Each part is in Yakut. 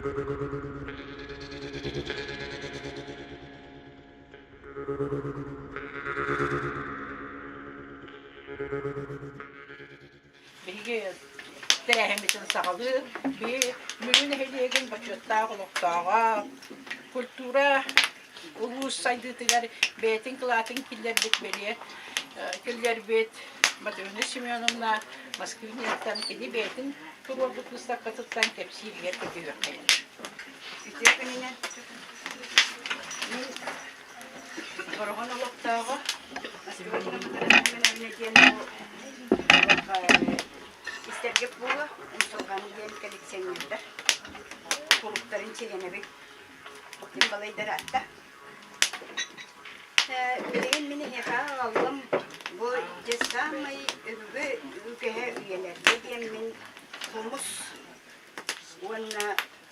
Биһиги тэрээһиммитин саҕалыы биһи Мүрү нэһилиэгин бочуоттаах олохтооҕо, культура улуус сайдыытыгар бэйэтин кылаатын киллэрбит бэлиэ киллэрбит Матрена Семеновна Москвинеттан кини бэйэтин туруорбут быыстапкатыттан кэпсииригэр көтүһүөххэйин. Үтүө күнүнэн мин Бороҕон олохтооҕо Москвина Матрена Семеновна диэн бу истэргэ буолуо Умсулҕан диэн коллекционердар кулуктарын чилиэнэбит Ким балайдар аатта. Билигин мин эһиэхэ аҕаллым бу дьэ саамай өбүгэ үгэһэ үйэлэргэ диэммин хомус уонна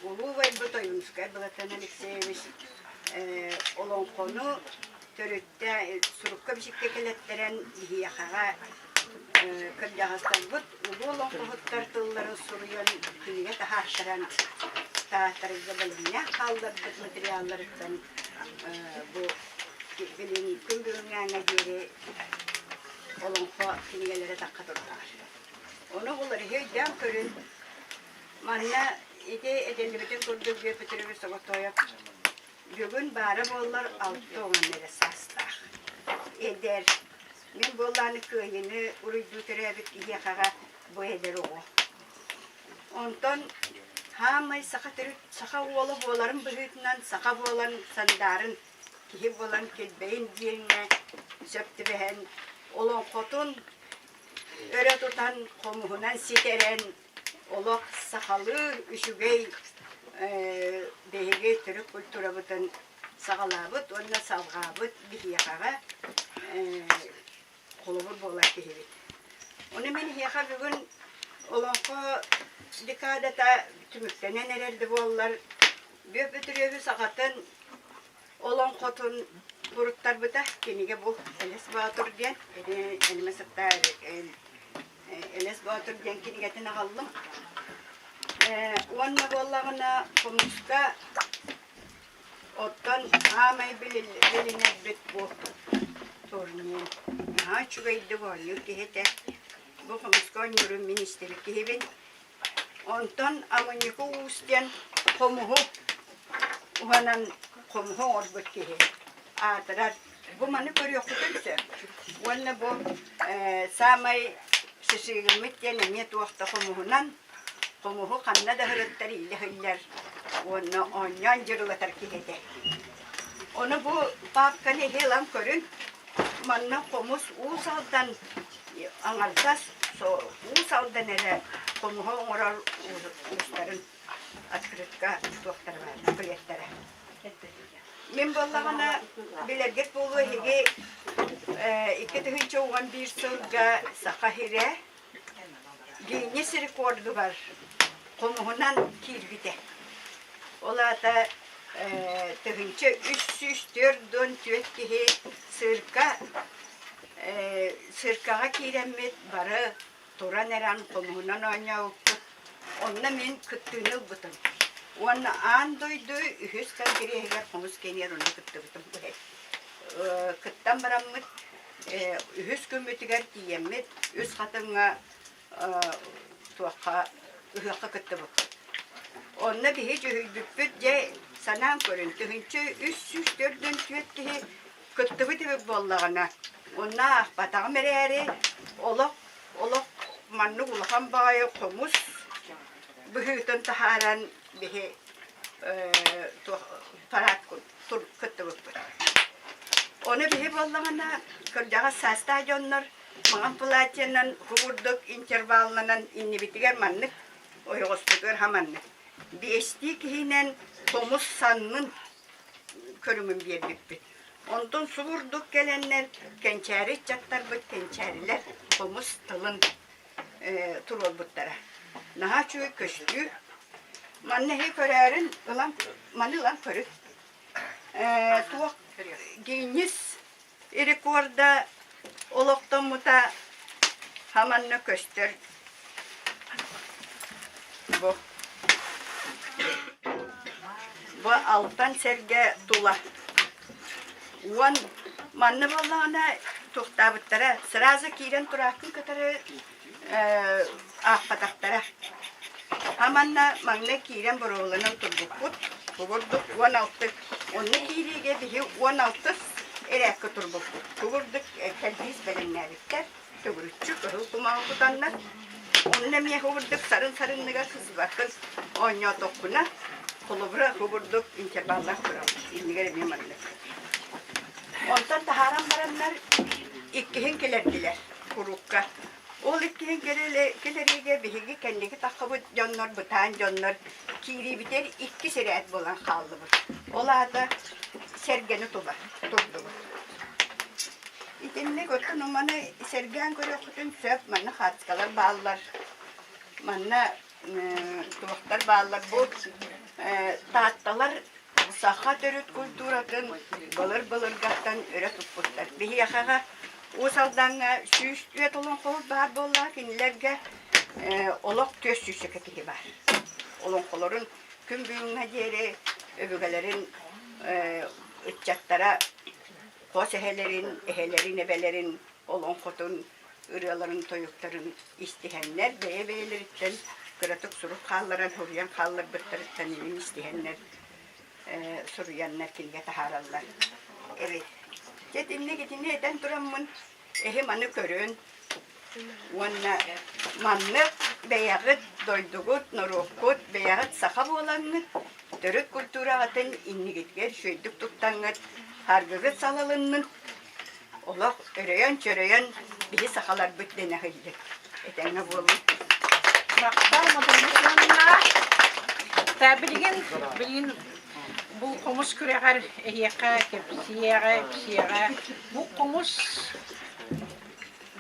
улуу убайбыт Ойуунускай Былатыан Алексеевич олоҥхону төрүттэ сурукка-бичиккэ кэлэттэрэн биһиэхэҕэ кырдьаҕастарбыт улуу олоҥхоһуттар тылларын суруйан кинигэ таһаартаран таһаартарарга бэлэмнээх хаалларбыт материалларыттан бу билин күн бүгүҥҥээҥҥэ диэри олоҥхо кинигэлэрэ тахха турдулар. Ону уларыйа өйдөөн көрүн манна ити этиллибитин курдук Бүөт Петрович Соготоев Бүгүн баара буоллар 60 эрэ саастаах. Эдэр. Мин буоллааны кыайыыны уруйдуу төрөөбүт киһиэхэҕэ бу эдэр оҕо. Онтон хаамай саха төрүт саха уола буоларын быһыытынан саха буолан сандаарын киһи буолан килбэйин диэҥҥэ сөп түбэһэн олоҥхотун өрө тутан хомуһунан ситэрэн олох сахалыы үчүгэй биһиги төрүт культурабытын саҕалаабыт уонна салҕаабыт биһиэхэҕэ холобур буолар киһибит. Ону мин эһиэхэ бүгүн олоҥхо декадата түмүктэнэн эрэр да буоллар, Бүөп Бөтүрүөбүс саҕатын олоҥхотун суруттарбыта кинигэ бу Элэс Боотур диэн Элимэ сытта Элэс Боотур диэн кинигэтин аҕаллым. Уонна буоллаҕына хомуска оттон саамай билинэрбит бу турнир. Наһаа үчүгэйдик оонньуур киһи этэ. Бу хомуска оонньуурун мин истибит киһибин. Онтон Амынньыкы Уус диэн хомуһу уһанан хомуһу оҥорбут киһи аатырар. Бу маны көрүөххүтүн сөп. Уонна бу саамай сысыыгыммыт диэн эмиэ туох да хомуһунан хомуһу ханна да сырыттар иилэ сылдьар уонна оонньоон дьырылатар киһи этэ. Ону бу паапканы эһи ылан көрүн. Манна хомус Уус Алдан аҥардас Уус Алдан эрэ хомуһу оҥорор уустарын открытка туохтара баар буклеттара. Мин буоллаҕына билэргит буолуо эһиги 2011 сылга Саха сирэ Гиннес рекордугар хомуһунан киирбитэ. Ол аата 1344 киһи цирка циркаҕа киирэммит бары туран эрэн хомуһунан оонньообуппут. Онно мин кыттыыны ылбытым. Уонна аан дойду үһүс конгреһыгар хомус кэниэр онно кыттыбытым. Кыттан бараммыт үһүс күммүтүгэр тиийэммит Үс Хатыҥҥа туохха ыһыахха кыттыбыппыт. Онно биһи дьүһүйбүппүт дьэ санаан көрүн 1344 киһи кыттыбыт эбит буоллаҕына онно аахпатаҕым эрээри олох олох маннык улахан баҕайы хомус быһыытын таһааран биһи туох парад кыттыбыппыт. Ону биһи буоллаҕына кырдьаҕас саастаах дьоннор маҥан платьенан курдук интервалланан иннибитигэр маннык ойоҕоспутугар хаманнык биэстии киһинэн хомус саннын көрүҥүн биэрбиппит. Онтон субурдук кэлэннэр кэнчээри ыччаттарбыт кэнчээрилэр хомус тылын туруорбуттара. Наһаа үчүгэй көстүү. Манна эһи көрөөрүн ылан маны ылан көрүн. Туох Гиннес рекорда олохтоммута хаманна көстөр. Бу. Бу алтан сэргэ тула. Уон манна буоллаҕына туохтаабыттара сразу киирэн турааккын кытары аахпатахтара. Аманна маҥнай киирэн боруобаланан турбуппут. Бу курдук 16 онно киириигэ биһи 16 эрээккэ турбуппут. Бу курдук кэрдиис бэлэмнээбиттэр. Төгүрүччү кыһыл кумаҕы кутаннар. Онно эмиэ курдук сарын-сарынныгар сысыбаккын оонньоотоххуна, холобура бу курдук интерваллаах турабыт. Иннигэр эмиэ маннык. Онтон таһааран бараннар иккиһин кэлэрдилэр курукка. Ол иккиһин кэлэриигэ биһиги кэнники таххыбыт дьоннор, бытаан дьоннор киириибитигэр иккис ирээт буолан хааллыбыт. Ол аата сэргэни тула турдубут. Итинник оттон маны сэргээн көрүөххүтүн сөп. Манна хаартыскалар бааллар. Манна туохтар бааллар. Бу Таатталар саха төрүт культуратын былыр-былыргаттан өрө туппуттар. Биһиэхэҕэ Уус Алдаҥҥа 104 олоҥхоһут баар буолла, кинилэргэ олох түөрт сүүсчэкэ киһи баар. Олоҥхолорун күн бүгүҥҥэ диэри өбүгэлэрин ыччаттара хос эһэлэрин, эһэлэрин, эбэлэрин олоҥхотун, ырыаларын, тойуктарын истиһэннэр, бэйэ-бэйэлэриттэн кыратык сурук хаалларан, суруйан хаалларбыттарыттан илин истиһэннэр суруйаннар кинигэ таһаараллар эбит. Дьэ итинник итини этэн тураммын эһи маны көрөн уонна маннык бэйэҕит дойдугут, норуоккут, бэйэҕит саха буолаҥҥыт төрүт культураҕытын иннигитигэр үчүгэйдик туттаҥҥыт харгыгыт салалыннын олох өрөйөн-чөрөйөн биһи сахаларбыт дэнэ сылдьар. Этэҥҥэ буолун. Махтал Модунна. Та билигин билигин бу хомус күрэҕэр эһиэхэ кэпсиэҕэ, ипсиэҕэ бу хомус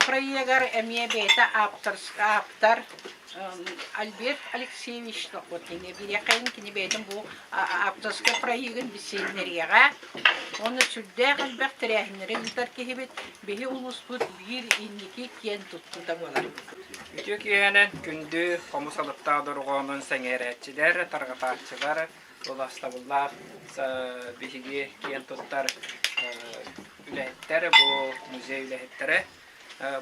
проегар эмиэ бэйэтэ ааптар ааптар Альберт Алексеевич Лохотин бириэхэйин кини бэйэтин бу ааптарскай проегын билсиһиннэриэҕэ. Уонна сүрдээх элбэх тэрээһиннэри ыытар киһибит, биһи улууспут биир инники киэн туттуута буолар. Үтүө киэһэнэн күндү хомус алыптаах дорҕоонун сэҥээрээччилэр, тарҕатааччылар, улаастабыллаах биһиги киэн туттар үлэһиттэр, бу музей үлэһиттэрэ.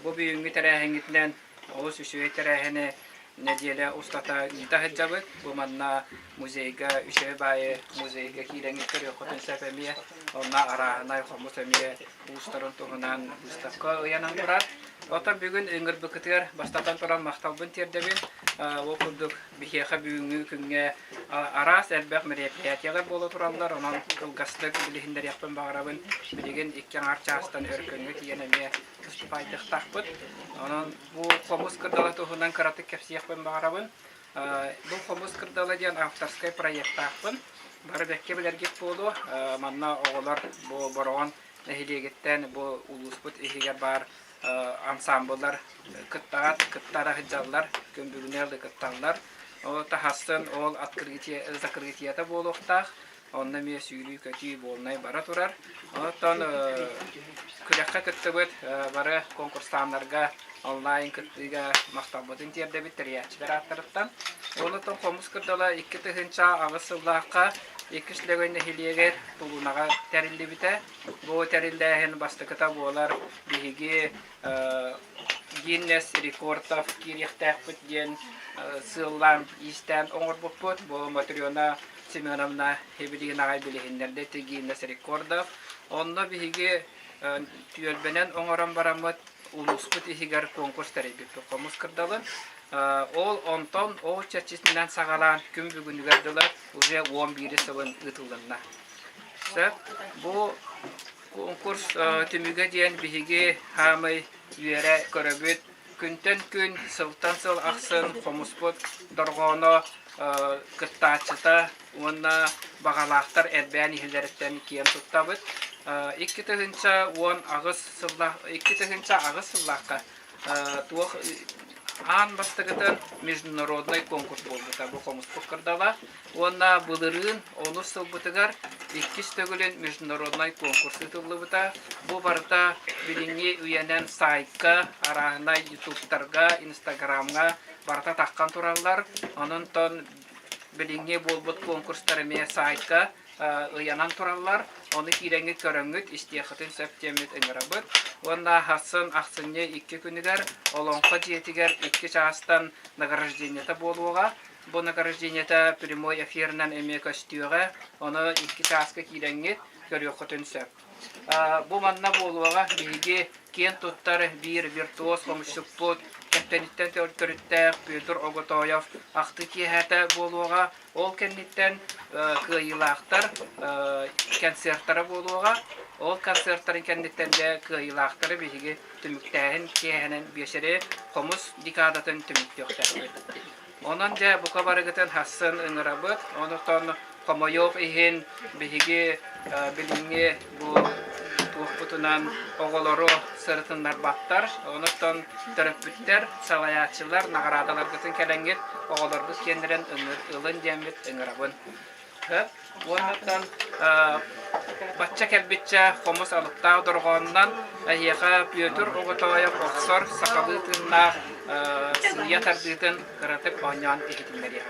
Бу бүгүҥҥү тэрээһиҥҥитинэн олус үчүгэй тэрээһини нэдиэлэ устата ыыта сылдьабыт. Бу манна музейга үчүгэй баайы музейга киирэҥҥит көрүөххүтүн сөп эмиэ. Онно арааһынай хомус эмиэ уустарын туһунан выставка ыйанан турар. Оттон бүгүн ыҥырбыккытыгар бастатан туран махталбын тиэрдэбин. Ол курдук биһиэхэ бүгүҥҥү күҥҥэ араас элбэх мероприятиелар буола тураллар. Онон кылгастык билиһиннэриэхпин баҕарабын. Билигин икки аҥаар чаастан Өркөҥҥө тиийэн эмиэ выступайдыахтаахпыт. Онон бу хомус кырдала туһунан кыратык кэпсиэхпин баҕарабын. Бу хомус кырдала диэн авторскай проектаахпын. Бары бэккэ билэргит буолуо. Манна оҕолор бу Бороҕон нэһилиэгиттэн бу улууспут иһигэр баар ансаамбыллар кыттаҕат кыттара сылдьаллар, күн бүгүнэ да кытталлар. Ол таһассын ол открытие закрытиета буолуохтаах. Онно эмиэ сүүрүү-көтүү буолунай бара турар. Оттон күрэххэ кыттыбыт бары конкурсаннарга онлайн кыттыыга махталбытын тиэрдэбит тэрийээччилэр ааттарыттан. Онтон хомус кырдала 2008 сыллаахха иккис Лөгөй нэһилиэгэр Тулунаҕа тэриллибитэ. Бу тэриллээһин бастакыта буолар биһиги Гиннес рекордов киириэхтээхпит диэн сыаллаан иистээн оҥорбуппут. Бу Матрена Семеновна билигин аҕай билиһиннэрдэ ити Гиннес рекордов. Онно биһиги түөлбэнэн оҥорон бараммыт улууспут иһигэр конкурс тэрийбиппит хомус кырдалын. Ол онтон ол чэрчитинэн саҕалаан күн бүгүнүгэр дылы уже 11 сылын ыытылынна. Сөп. Бу конкурс түмүгэ диэн биһиги хаамай үөрэ көрөбүт. Күнтэн күн, сылтан сыл ахсын хомуспут дорҕооно кыттааччыта уонна баҕалаахтар элбээн иһэллэриттэн киэн туттабыт. 2018 сыллаах 2008 сыллаахха туох аан бастакытын международный конкурс буолбута бу хомуспут кырдала уонна былырыын онус сылбытыгар иккис төгүлүн международнай конкурс ыытыллыбыта. Бу барыта билиҥҥи үйэнэн сайтка, арааһынай ютубтарга, инстаграмҥа барыта таххан тураллар. Онон Билиҥҥи буолбут конкурстар эмиэ сайтка ыйанан тураллар. Ону киирэҥҥит көрөҥҥүт, истиэххитин сөп диэммит ыҥырабыт. Уонна сарсын ахсынньы 2 күнүгэр Олоҥхо дьиэтигэр 2 чаастан награждениета буолуоҕа. Бу награждениета прямой эфирынан эмиэ көстүөҕэ. Ону 2 чааска киирэҥҥит көрүөххүтүн сөп. Бу манна буолуоҕа биһиги киэн туттар биир виртуоз хомусчуппут Кэптэниттэн төрүттээх Петр Оготоев ахтыы киэһэтэ буолуоҕа. Ол кэнниттэн кыайыылаахтар концертара буолуоҕа. Ол концертарын кэнниттэн дьэ кыайыылаахтары биһиги түмүктээһин киэһэнэн биэчэри хомус декадатын түмүктүөхтээхпит. Онон дьэ бука барыгытын хассын ыҥырабыт. Онтон хомойуох иһин биһиги билиҥҥи бу туохпутунан оҕолору сырытыннарбаттар. Онтон төрөппүттэр, салайааччылар наҕараадаларгытын кэлэҥҥит оҕолоргут киэннэрин ылын диэммит ыҥырабын. Уоннаттан бачча кэлбиччэ хомус алыптаах дорҕоонунан эһиэхэ Петр Оҕотоойоп охсор сахалыы тыыннаах сыыйа тардыытын кыратык оонньоон иһитиннэриэҕим.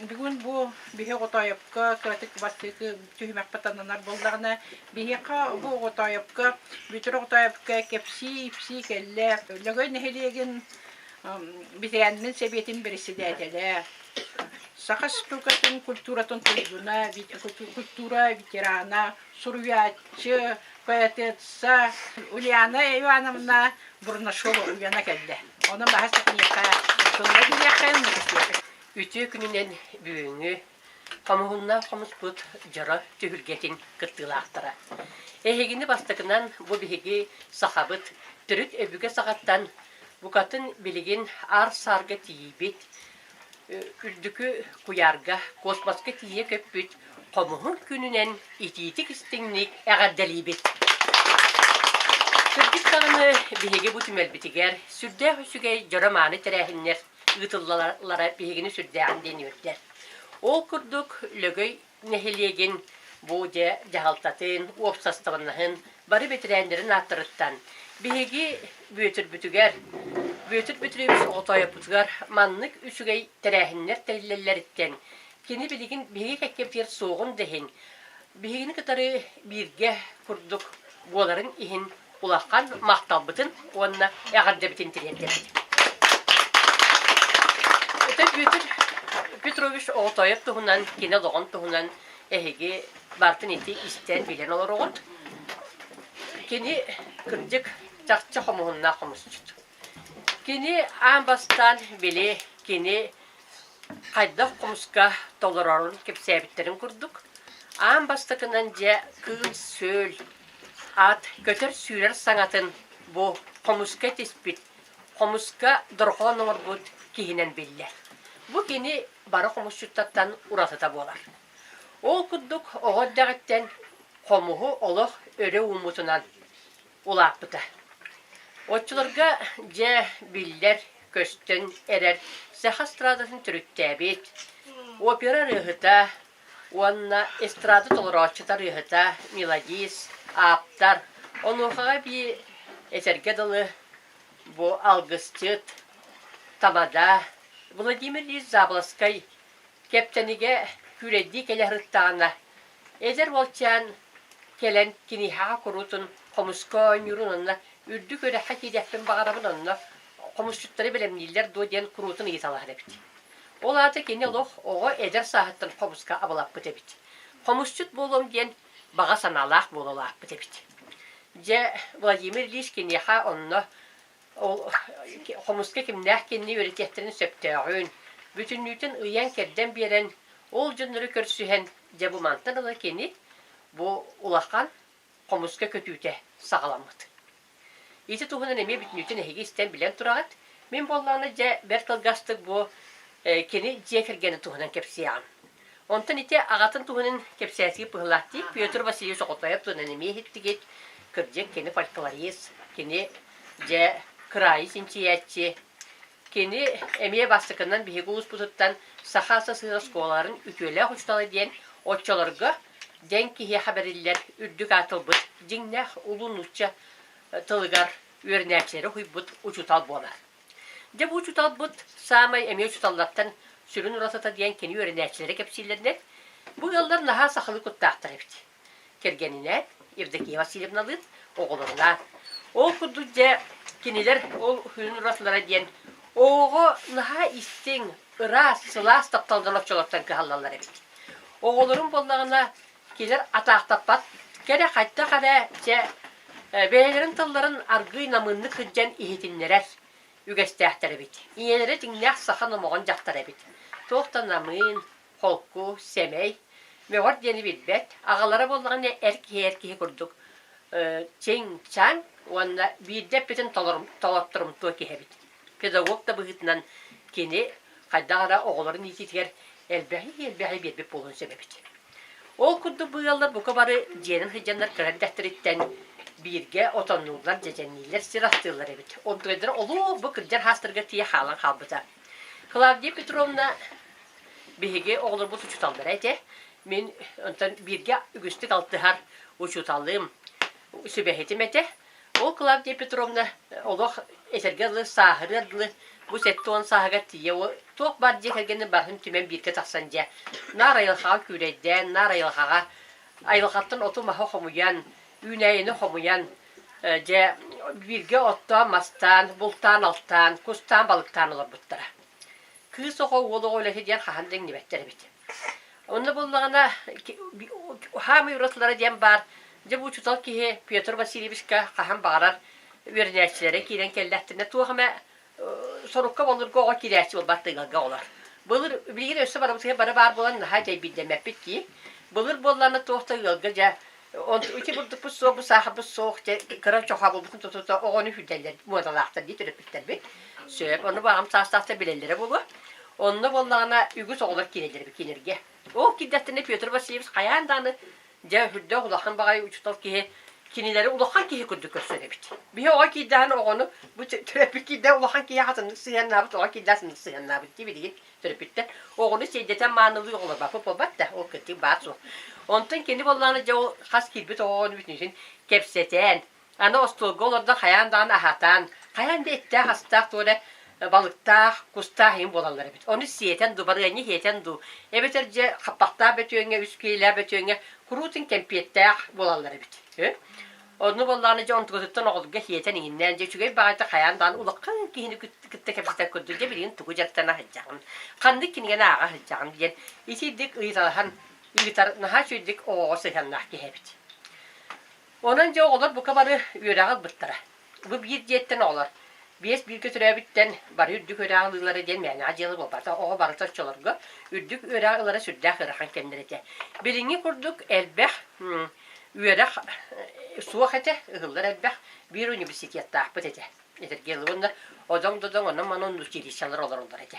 Бүгүн бу биһи Оҕотоойопко кыратык бастакы түһүмэхпит ананар буоллаҕына, биһиэхэ бу Оҕотоойопко, Бүөтүр Оҕотоойопко кэпсии-ипсии кэллэ. Лөгөй нэһилиэгин ветераннарын сэбиэтин бэрэссэдээтэлэ, Саха Республикатын культуратын туйгуна, культура ветерана, суруйааччы, поэтесса Ульяна Ивановна Бурнашова Ульяна кэллэ. Онон баһа сэтиэхэ, тылла диэххин, Үтүө күнүнэн бүгүҥҥү хомуһуннаах хомуспут дьоро түһүлгэтин кыттыылаахтара. Эһигини бастакынан бу биһиги сахабыт төрүт өбүгэ саҕаттан букатын билигин аар-саарга тиийбит үрдүкү куйаарга, космоска тиийэ көппүт хомуһун күнүнэн итиитик-истиҥник эҕэрдэлиибит! Кырдьык даҕаны биһиги бу түмэлбитигэр сүрдээх үчүгэй дьоро-мааны тэрээһиннэр ыытыллаллара биһигини сүрдээҕин диэн үөрдэр. Ол курдук Лөгөй нэһилиэгин бу дьэ дьаһалтатын, уопсастыбаннаһын бары бэтэрээннэрин ааттарыттан биһиги Бүөтүрбүтүгэр, Бүөтүр Бүтрүөбүс Оҕотоойоппутугар маннык үчүгэй тэрээһиннэр тэриллэллэриттэн кини билигин биһиги кэккэбитигэр суоҕун да иһин, биһигини кытары бииргэ курдук буоларын иһин улахан махталбытын уонна эҕэрдэбитин тириэрдэбит. Ытык Бүөтүр Петрович Оҕотоойоп туһунан, кини олоҕун туһунан эһиги барытын ити истэн билэн олороҕут. Кини кырдьык чахчы хомуһуннаах хомусчут. Кини аан бастаан били кини хайдах хомуска толорорун кэпсээбиттэрин курдук, аан бастакынан дьэ кыыл-сүөл, ат көтөр-сүүрэр саҥатын бу хомуска тиспит, хомуска дорҕоон оҥорбут киһинэн биллэр. Бу кини бары хомусчуттартан уратыта буолар. Ол курдук оҕо эрдэҕиттэн хомуһу олох өрө ууммутунан улааппыта. Оччолорго дьэ биллэр, көстөн эрэр саха эстрадатын төрүттээбит, опера ырыаһыта уонна эстрада толорооччута ырыаһыта, мелодист, ааптар, онуохаҕа эбии этэргэ дылы бу алгысчыт, тамада Владимир Ильич Заболоцкай Кэптэнигэ күүлэйдии кэлэ сырыттаҕына, эдэр уолчаан кэлэн киниэхэ куруутун хомуска оонньуурун уонна үрдүк үрэххэ киириэхпин баҕарабын онно. хомусчуттары бэлэмнииллэр дуо диэн куруутун ыйыталаһар эбит. Ол аата кини олох оҕо эдэр сааһыттан хомуска абылаппыт эбит. Хомусчут буолуом диэн баҕа санаалаах буола улааппыт эбит. Дьэ, Владимир Ильич киниэхэ онно ол хомуска кимнээх кинини үөрэтиэхтэрин сөптөөҕүн, бүтүннүүтүн ыйан-кэрдэн биэрэн, ол дьоннору көрсүһэн, дьэ бу мантан ыла кини бу улахан хомуска көтүүтэ саҕаламмыт. Ити туһунан эмиэ бүтүннүүтүн эһиги истэн билэн тураҕыт. Мин буоллаҕына дьэ бэрт кылгастык бу кини дьиэ кэргэнин туһунан кэпсиэҕим. Онтон ити аҕатын туһунан кэпсээтигит быһыылаах дии Петр Васильевич Оҕотоев туһунан эмиэ иһиттигит. Кырдьык, кини фольклорист, кини дьэ кыраайы чинчийээччи. Кини эмиэ бастакынан биһиги улууспутуттан Саха СССР оскуолаларын үтүөлээх учуутала диэн оччолорго дэҥ киһиэхэ бэриллэр үрдүк аат ылбыт дьиҥнээх улуу нуучча тылыгар үөрэнээччилэри уһуйбут учуутал буолар. Дьэ бу учууталбыт саамай эмиэ учууталлартан сүрүн уратыта диэн кини үөрэнээччилэрэ кэпсииллэринэн, бу ыаллар наһаа сахалыы куттаахтар эбит. Кэргэнинээн Евдокия Васильевналыын, оҕолорунаан. Ол курдук дьэ кинилэр ол сүрүн уратылара диэн оҕоҕо наһаа истиҥ, ыраас, сылаас тапталынан оччолортон кыһаллаллар эбит. Оҕолорум буоллаҕына кинилэр атаахтаппат кэрэ хайдах эрэ чэ бэйэлэрин тылларын аргыый намыыннык сылдьан иһитиннэрэр үгэстээхтэр эбит. Ийэлэрэ дьиҥнээх саха номоҕон дьахтар эбит. Туох да намыын, холку, сэмэй, мөҕөр диэни билбэт, аҕалара буоллаҕына эр киһи эр киһи курдук чиҥ-чаҥ уонна биирдэ эппитин толотторумтуо киһи эбит. Педагог да быһыытынан кини хайдах эрэ оҕолорун иитиитигэр элбэҕи-элбэҕи биэрбит буолуон сөп эбит. Ол курдук бу ыаллар бука бары дьиэнэн сылдьаннар кыра эрдэхтэриттэн бииргэ отоннууллар, дьэдьэннииллэр, сир астыыллар эбит. Онтугайдара олох бу кырдьар хаастарыгар тиийэ хаалан хаалбыта. Клавдия Петровна биһиги оҕолорбут учууталлара этэ. Мин онтон бииргэ үгүстүк алтыһар учууталым, сүбэһитим этэ. Ол Клавдия Петровна олох этэргэ дылы, сааһырыар дылы бу 70 сааһыгар тиийэ туох баар дьиэ кэргэнин барытын түмэн бииргэ тахсан дьэ наар айылҕаҕа күүлэйдээн, наар айылҕаҕа айылҕаттан оту-маһы хомуйан, үүнээйини хомуйан дьэ бииргэ оттоон, мастаан, бултаан-алтаан, кустаан, балыктаан олорбуттара. Кыыс оҕо, уол оҕо үлэтэ диэн хаһан да иҥнибэттэр эбит. Онно буоллаҕына хаамай уратылара диэн баар. Дьэ бу учуутал киһи Петр Васильевичка хаһан баҕарар үөрэнээччилэрэ киирэн кэллэхтэринэ туох эмэ сорукка боллурга оҕо киирээччи буолбат ыалга олор. Былыр билигин өссө барыбытыгар бары баар буолан наһаа дьэйбирдэммэппит дии. Былыр буоллаҕына туох да ыалга дьэ ити бурдукпут суох, бу саахарбыт суох, дьэ кыра чохообулбутун тутута оҕону үрдэллэр муодалаахтар дии төрөппүттэрбит. Сөп, ону бу аҕам саастаахтар билэллэрэ буолуо. Онно буоллаҕына үгүс оҕолор киирэллэр кинилэргэ. Ол киирдэхтэринэ Петр Васильевич хайаан даҕаны дьэ үрдээх улахан баҕайы учуутал киһи кинилэри улахан киһи курдук көрсөр эбит. Биһи оҕо киирдэҕинэ оҕону бу төрөппүт киирдэ улахан киһи хатыннык сыһыаннаабыт, оҕо киирдэ атыннык сыһыаннаабыт дии билигин төрөппүттэр. Оҕону сиэйдэтэн маанылыы оҕолорбаппыт буолбат да, ол кырдьык баар суох. Онтон кини буоллаҕына дьэ ол хас киирбит оҕону бүтүннүүтүн кэпсэтэн, Аны остуолга олордон хайаан даҕаны аһатан, хайаан да эттээх-астаах туох эрэ балыктаах, кустаах иһин буолаллар эбит. Ону сиэтэн дуу, барыанньа сиэтэн дуу, эбэтэр дьэ хаппахтаах бөтүөҥҥэ, үс киилэлээх бөтүөҥҥэ куруутун кэмпиэттээх буолаллар эбит. Онну буоллаҕына дьэ онтукатыттан оҕолорго сиэтэн иҥиннээн дьэ үчүгэй баҕайытык хайаан даҕаны улахан киһини кытта кэпсэтэр курдук дьэ билигин тугу дьарыктана сылдьаҕын, ханнык кинигэни ааҕа сылдьаҕын диэн итирдик ыйыталаһан ыытар наһаа үчүгэйдик оҕоҕо сыһыаннаах киһи эбит. Онон дьэ оҕолор бука бары үөрэҕи ылбыттара. Бу биир дьиэттэн оҕолор биэс бииргэ төрөөбүттэн бары үрдүк үөрэҕи ылыылара диэн мээнэҕэ дьыала буолбатах. Оҕо барыта оччолорго үрдүк үөрэҕи ылара сүрдээх ыарахан кэмнэр этэ. Билиҥҥи курдук элбэх үөрэх суох этэ, ыһыллар элбэх биир университеттаахпыт этэ. Этэргэ дылы уонна одоҥ-додоҥ онон-манан училищелар олороллор этэ,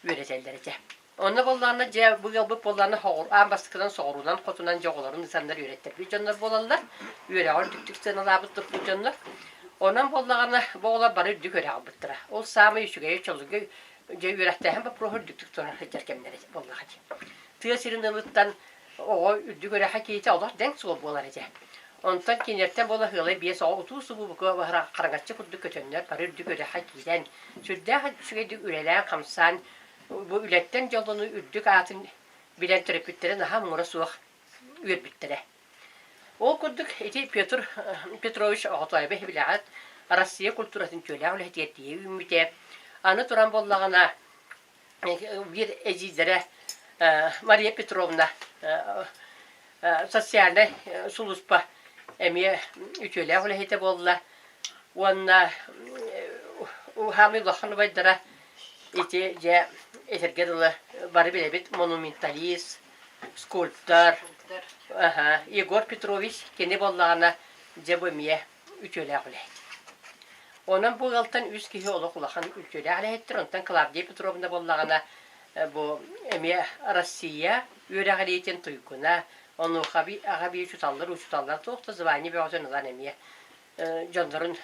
үөрэтэллэр этэ. Онно буоллаҕына, дьэ, бу ыалбыт буоллаҕына, аан бастакынан соҕуруунан, хотунан дьэ оҕолорун ытаннар үөрэттэрбит дьоннор буолаллар, үөрэҕи үрдүктүк сыаналаабыт туппут дьоннор. Онон буоллаҕына, бу оҕолор бары үрдүк үөрэҕи ылбыттара. Ол саамай үчүгэйэ чолуга дьэ үөрэхтээһин боппуруоһа үрдүктүк турар сылдьар кэмнэрэ буоллаҕа дии. Тыа сирин ылыттан оҕо үрдүк үөрэххэ кииритэ олох дэҥ суол буолар этэ. Онтон кинилэртэн буола ыалай биэс оҕо утуу-субуу бука хараҥаччы курдук көтөннөр бары үрдүк үөрэххэ киирэн, сүрдээх үчүгэйдик үлэлээн-хамсаан Бу үлэттэн дьоллонуу үрдүк аатын билэн төрөппүттэрэ наһаа муҥура суох үөрбүттэрэ. Ол курдук ити Петр Петрович Оҕотоойбо билэҕит. Россия культуратын үтүөлээх үлэһитигэр тиийэ үүммүтэ. Аны туран буоллаҕына, биир эдьиийдэрэ Мария Петровна социальнай сулууспа эмиэ үтүөлээх үлэһитэ буолла уонна хаамый улахан убайдара ити дьэ этэргэ дылы бары билэбит монументалист, скульптор Егор Петрович кини буоллаҕына дьэ бу эмиэ үтүөлээх үлэһит. Онон бу ыалтан үс киһи олох улахан үтүөлээх үлэһиттэр. Онтон Клавдия Петровна буоллаҕына бу эмиэ Россия үөрэҕириитин туйгуна, онуоха аҕа бии учууталлар учууталлар туох да звание бөҕөтүн ылан эмиэ дьоннорун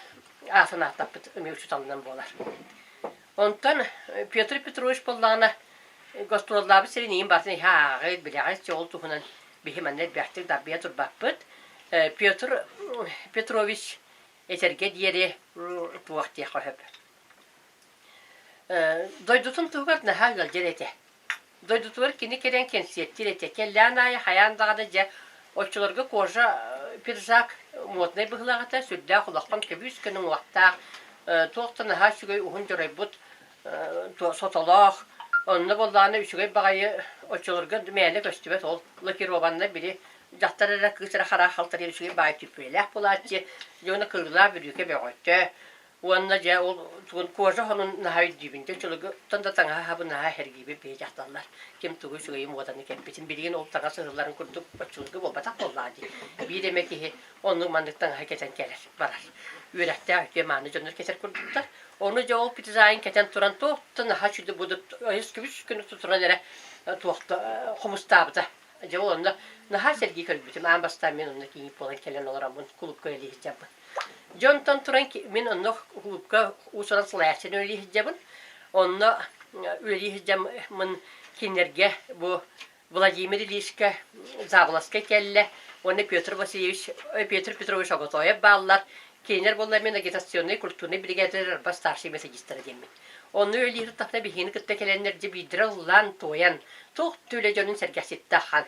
аатын ааттаппыт эмиэ учууталынан буолар. Онтон Петр Петрович буоллаҕына гастроллаабыт сирин иин барытын иһэ ааҕыт, билэҕит, ол туһунан биһи манна элбэхтик дарбыйа турбаппыт. Петр Петрович этэргэ диэри туох диэххэ сөп. Дойдутун туһугар наһаа ыалдьар этэ. Дойдутугар кини кэлэн кэнсиэртиир этэ. Кэллээн аайы хайаан даҕаны дьэ оччолорго кожа пиджак моднай быһыылаах этэ, сүрдээх улахан көбүүс көнө уҥуохтаах, туох да наһаа үчүгэй уһун дьоройбут сотолоох, онно буоллаҕына үчүгэй баҕайы оччолорго мээнэ көстүбэт ол лакированнай били дьахтар эрэ кыыс эрэ хараах халтарыйар үчүгэй баай түппүөлээх буолааччы, дьэ уонна кырыылаах бүрүүкэ бөҕөтө, Уонна дьэ ол тугун кожа сонун наһаа өйдүүбүн. Дьэ чулугуттан да таҥаһа аһабын наһаа сэргиибин биһи дьахталлар. Ким тугу үчүгэйин муоданы кэппитин билигин ол таҥас ыһылларын курдук оччолорго буолбатах буоллаҕа дии. Биир эмэ киһи оннук маннык таҥаһы кэтэн кэлэр, барар. Үөрэхтээх үтүө мааны дьоннор кэтэр курдуктар. Ону дьэ ол пятизайын кэтэн туран туох да наһаа үчүгэй будут айыс күбүс күнү тутуран эрэ туох да хомустаабыта. Дьэ ол онно наһаа сэргии көрбүтүм. Аан бастаан мин онно киинит буолан кэлэн олороммун кулуупка үлэлии сылдьарбын. Дьэ онтон туран мин онно кулуупка уус-уран салайааччыны үлэлии сылдьабын. Онно үлэлии сылдьаммын кинилэргэ бу Владимир Ильичка Заболоцкай кэллэ уонна Петр Васильевич, Петр Петрович Оготоев бааллар. Кинилэр буолла мин агитационнай культурнай биригээдэлэр арба старшай методистара диэммин. Онно үлэлии сыттахпына биһигини кытта кэлэннэр дьэ биирдэрэ ыллаан туойан туох да үлэ дьонун сэргэхситтэ ахан.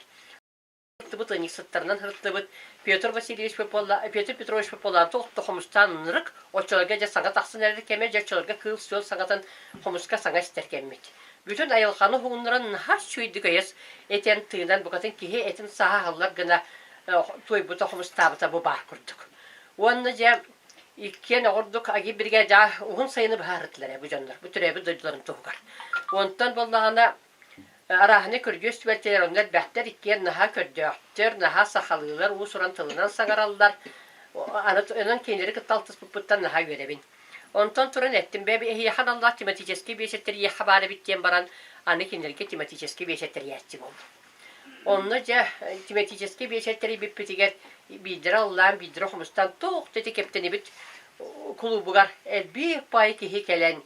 Сырыттыбыт, ыанньыксыттарынан сырыттыбыт. Петр Васильевич Попола, Петр Петрович Попола туох да хомустаан ынырык, оччолорго дьэ саҥа тахсан эрэр кэмэ, дьэ оччолорго кыыл-сүөл саҥатын хомуска саҥа истэр кэммит. Бүтүн айылҕаны уһугуннаран наһаа үчүгэйдик өйөс этэн тыынан букатын киһи этин сааһа аһыллар гына туойбута хомустаабыта бу баар курдук. Уонна дьэ иккиэн оҕурдук аги биригээдэ уһун сайыны быһаарыттылар бу дьоннор, бу төрөөбүт дойдуларын туһугар. Онтон буоллаҕына Арааһынай көрдьүөс түбэлтэлэр онно элбэхтэр, иккиэн наһаа көрдөөхтөр, наһаа сахалыылар, уус-уран тылынан саҥараллар. Аны онон кинилэри кытта алтыспыппыттан наһаа үөрэбин. Онтон туран эттим, бээ, эһиэхэ аналлаах тематическэй биэчэрдэр ийэхэ баар эбит диэн баран, аны кинилэргэ тематическэй биэчэр тэрийээччи буоллум. Онно дьэ тематическэй биэчэр тэрийбиппитигэр биирдэрэ ыллаан, биирдэрэ хомустаан туох да ити кэптэнибит кулуубугар элбии пай киһи кэлэн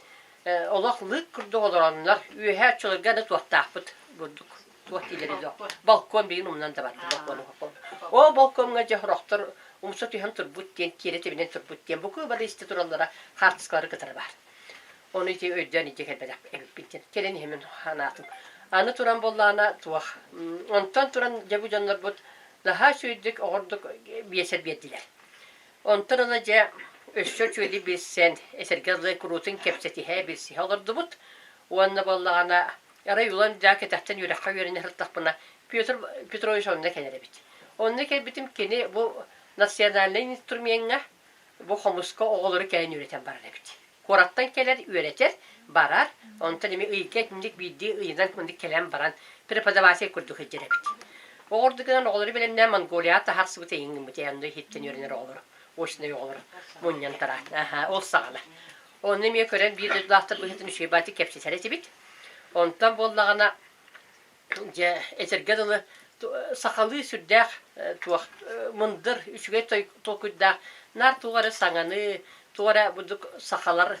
олох лыык курдук олороннор үөһээ оччолорго аны туохтаахпыт бурдук туох дииллэрий дуо балкон билигин умнан да бардым балкону ол балкоҥҥа дьэ сорохтор умса түһэн турбут диэн тиэрэ тэбинэн турбут диэн бу бары истэ тураллара хаартыскалары кытары баар ону ити өйдөөн илдьэ кэлбэтэх эбиппин диэн кэлэн иһэмин санаатым аны туран буоллаҕына туох онтон туран дьэ бу дьоннорбут наһаа үчүгэйдик оҕордук биэсэр биэрдилэр Онтон ыла дьэ өссө үчүгэйдик билсэн, этэргэ дылы куруутун кэпсэтиһэ, билсиһэ олордубут. Уонна буоллаҕына, арай улам дьаа кэтэхтэн үөрэххэ үөрэнэ сырыттахпына, Петр Петрович онно кэлэр эбит. Онно кэлбитим кини бу национальнай инструмеҥҥа, бу хомуска оҕолору кэлэн үөрэтэн барар эбит. Куораттан кэлэр, үөрэтэр, барар, онтон эмиэ ыйга итинник биирдии ыйынан маннык кэлэн баран преподаватель курдук сылдьар эбит. Оҕордугунан оҕолору бэлэмнээн Монголияҕа таһаарсыбыт эйиҥ гыммыт онно иһиттэн үөрэнэр оҕолору, очнай оҕолору мунньан тараан. Аха, ол саҕана. Онно эмиэ көрөн биир дойдулаахтар быһыытын үчүгэй баатык кэпсэтэр этибит. Онтон буоллаҕына Дьэ, этэргэ дылы, сахалыы сүрдээх туох мындыр, үчүгэй толкуйдаах, наар туох эрэ саҥаны, туох эрэ бурдук сахалар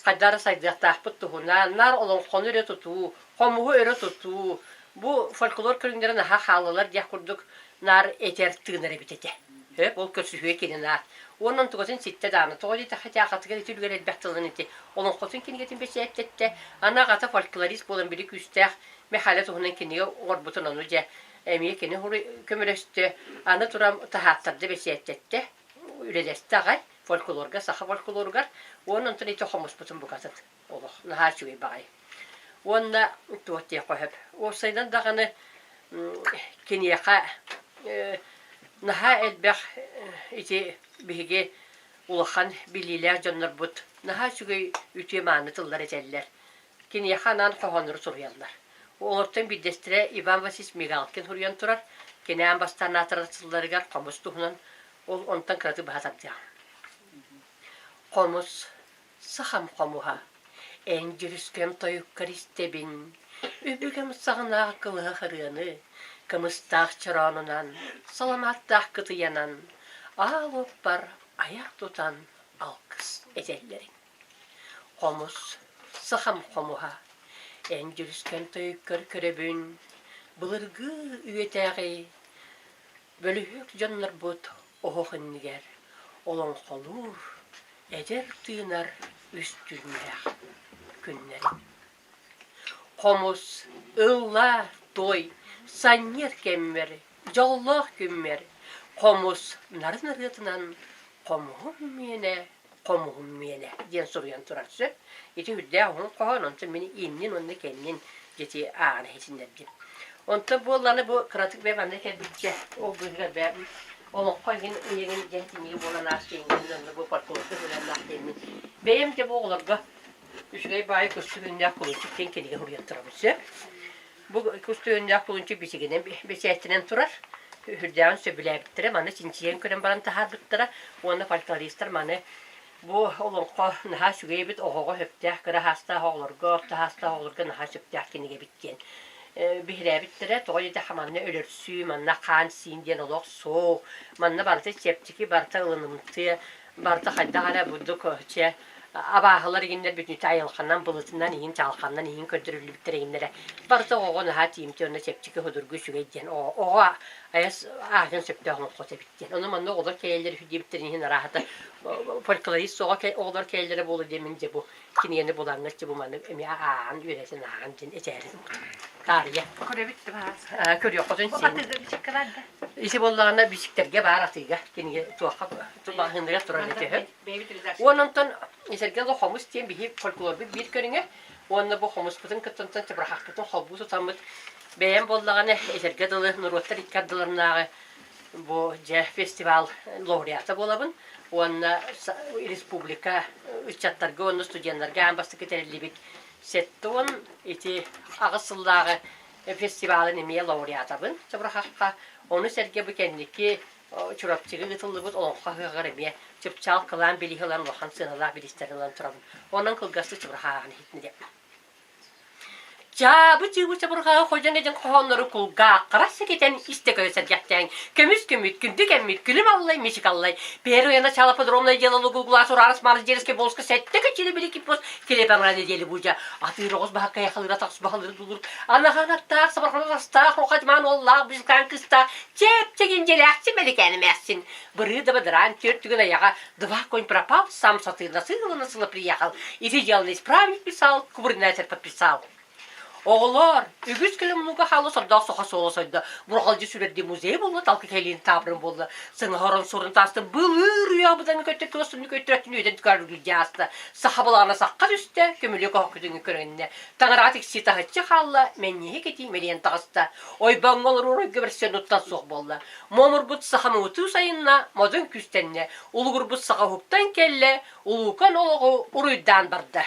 хайдах эрэ сайдыахтаахпыт туһунан, наар олоҥхону өрө тутуу, хомуһу өрө тутуу, бу фольклор көрүҥнэрэ наһаа хааллылар диэх курдук наар этэр тыынар эбит этэ. Сөп, ол көрсүһүө кини наар. Уонна онтукатын ситтэ даҕаны, тоҕо диэтэххэ ити аҕатыгар ити үлүгэр элбэх тылын ити олоҥхотун кинигэтин бэчээттэттэ, аны аҕата фольклорист буолан били күүстээх Михаля туһунан кинигэ оҥорбутун ону дьэ эмиэ кини көмөлөстө, аны туран таһааттарда бэчээттэттэ, үлэлэстэ аҕай. Фольклорга, саха фольклоругар уонна онтон ити хомуспутун букатын олох наһаа үчүгэй баҕайы. Уонна туох диэххэ сөп. Уопсайынан даҕаны киниэхэ наһаа элбэх ити биһиги улахан билиилээх дьоннорбут наһаа үчүгэй үтүө-мааны тыллар этэллэр. Киниэхэ анаан хоһооннору суруйаллар. Олортон биирдэстэрэ Иван Васильевич Мигалкин суруйан турар. Кини аан бастаан аатырар сылларыгар хомус туһунан ол онтон кыратык быһа тардыаҕым. Хомус, сахам хомуһа, эн дьүрүскэм тойуккар истэбин, үбүгэм саҕынаах кылыһах ырыаны, кымыстаах чороонунан, саламааттаах кытыйанан, аал уоппар айах тутан алгыс этэллэрин. Хомус, сахам хомуһа, эн дьүрүскэн тойуккар көрөбүн, былыргы үйэтээҕи бөлүһүөк дьоннорбут оһох иннигэр олоҥхолуур, эдэр тыынар үс түүннээх күннэрин. Хомус, ыллаа, туой, санньыар кэммэр, дьоллоох күммэр, хомус нарын ырыатынан хомуһум миэнэ, хомуһум миэнэ диэн суруйан турар сөп. Ити үрдээх уһун хоһоон, онтон мин иннин уонна кэннин дьити ааҕан иһитиннэрдим. Онтон буолланы бу кыратык бэйэм манна кэлбиччэ, ол быыһыгар бэйэм олоххо игин ыйыгын дьэ тиниги буолан аас диэҥҥин онно бу фольклорга сыһыаннаах диэммин. Бэйэм дьэ бу оҕолорго үчүгэй баайы көстүгүннээх кулунчук диэн кинигэ суруйан турабын сөп. Бу көстүгүннээх кулунчук бичигинэн бэчээттэнэн турар. Үрдээҕин сөбүлээбиттэрэ, маны чинчийэн көрөн баран таһаарбыттара уонна фольклористар маны бу олоҥхо наһаа үчүгэй эбит, оҕоҕо сөптөөх, кыра саастаах оҕолорго, орто саастаах оҕолорго наһаа сөптөөх кинигэ эбит диэн биһирээбиттэрэ. Тоҕо диэтэххэ манна өлөрсүү, манна хаан-сиин диэн олох суох. Манна барыта чэпчэки, барыта ылынымтыа, барыта хайдах эрэ бурдук чэ абааһылар игиннэр бүтүнүтэ айылҕанан былытынан иһин чаҕылханнан иһин көрдөрүллүбүттэр игиннэрэ барыта оҕоҕо наһаа тиийимтиэ уонна чэпчэки судургу үчүгэй диэн оҕо айас ааһыан сөптөөх оҥхот эбит диэн ону манна оҕолор кэлэллэр үһү диэбиттэрин иһин арааһата фольклорист оҕо оҕолор кэлэллэрэ буолуо диэн мин дьэ бу кинигэни булаҥҥа дьэ бу маны эмиэ ааҕан үөрэтэн ааҕан диэн этээрин таарыйа Көрөбүт көрүөххүтүн син ити буоллаҕына бичиктэргэ баар атыыга кинигэ туохха маҕаһыыныгар турар этэ үһү. Уонна онтон Сэргэ хомус диэн биһи фольклорбут биир көрүҥэ. Уонна бу хомуспутун кыттан чабырахпытын холбуу тутаммыт бэйэм буоллаҕына этэргэ дылы норуоттар икки ардыларынааҕы бу дьэ фестивал лауреата буолабын. Уонна республика ыччаттарга уонна студеннарга аан бастакы тэриллибит 70 ити аҕыс сыллааҕы фестивалын эмиэ лауреатабын чабырахахха. Ону сэргэ бу кэнники Чурапчыга ыытыллыбыт Олоҥхо ыһыаҕар эмиэ чыпчаал кылаан билиһи ылан улахан сыаналаах бириистэри ылан турабын. Онон кылгастык чабырҕааҕын иһитиннэ. Чаабы-чыыбы чабырҕаҕы хойдон эдьэн хоһооннору кулгааххара сэкитэн истэ көрө сэргэхтээн көмүс көмүт, күндү кэммит, күлүм аллай, мичик аллай. Первое начало подробное дело лугу глаз урарас малы дерзкий волска сэтте кычили великий пост келепаңра недели бужа атыыр оҕус баһаккай халыра тахс баһалыры дулур анахан аттаах сабарханар астаах рухадьман оллаах бизкан кыстаах Чэпчэгин дьэлээхчи мэликээн эмээхсин бырыы да бадараан түөрт түгэн айаҕа два конь пропал, сам сатыы насыло насыло приехал, ити дело исправник писал, губернатор подписал. Оҕолоор, үгүс кэлин мунуга хаалла сордоох соха суола сойдо. Бурҕалдьы сүрэрди музей буолла, талкы кэлин таабырын буолла. Сыҥаһорон сурун таастын былыр үйэҕбытын көттө кыласынны көттөрөттүн үөдэн түкарыгырдьа ааста. Саха былаана сахха түстэ, көмүлүөк оһох күтүҥҥү көрүннэ. Таҥараҕа тиксии таһыччы хаалла, мэнньиһи кэтии мэлийэн таҕыста. Ойбоҥҥо олорор ойго бэрсэн уттан суох буолла. Муомурбут саха муҥутуу сайынна, модун күүстэннэ, улугурбут саха уһуктан кэллэ, улуукан олоҕу уруйдаан барда.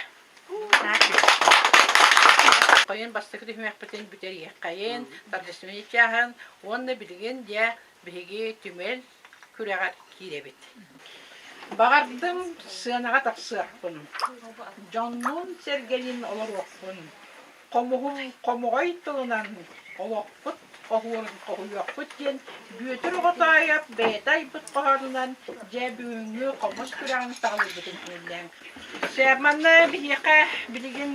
Хайын бастакы түһүмэхпитин бүтэриэххэйин, торжественный чааһын уонна билигин дьэ биһиги түмэл күрэҕэр киирэбит. Баҕардым сыанаҕа тахсыахпын, дьоннуун-сэргэлиин олоруохпун, хомуһум хомоҕой тылынан олохпут оһуорун хоһуйуохпут диэн Бүөтүр Оҕотоойоп бэйэтэ айбыт хоһоонунан дьэ бүгүҥҥү хомус күрэҕин саҕалыырбытын көҥүллээҥ. Манна биһиэхэ билигин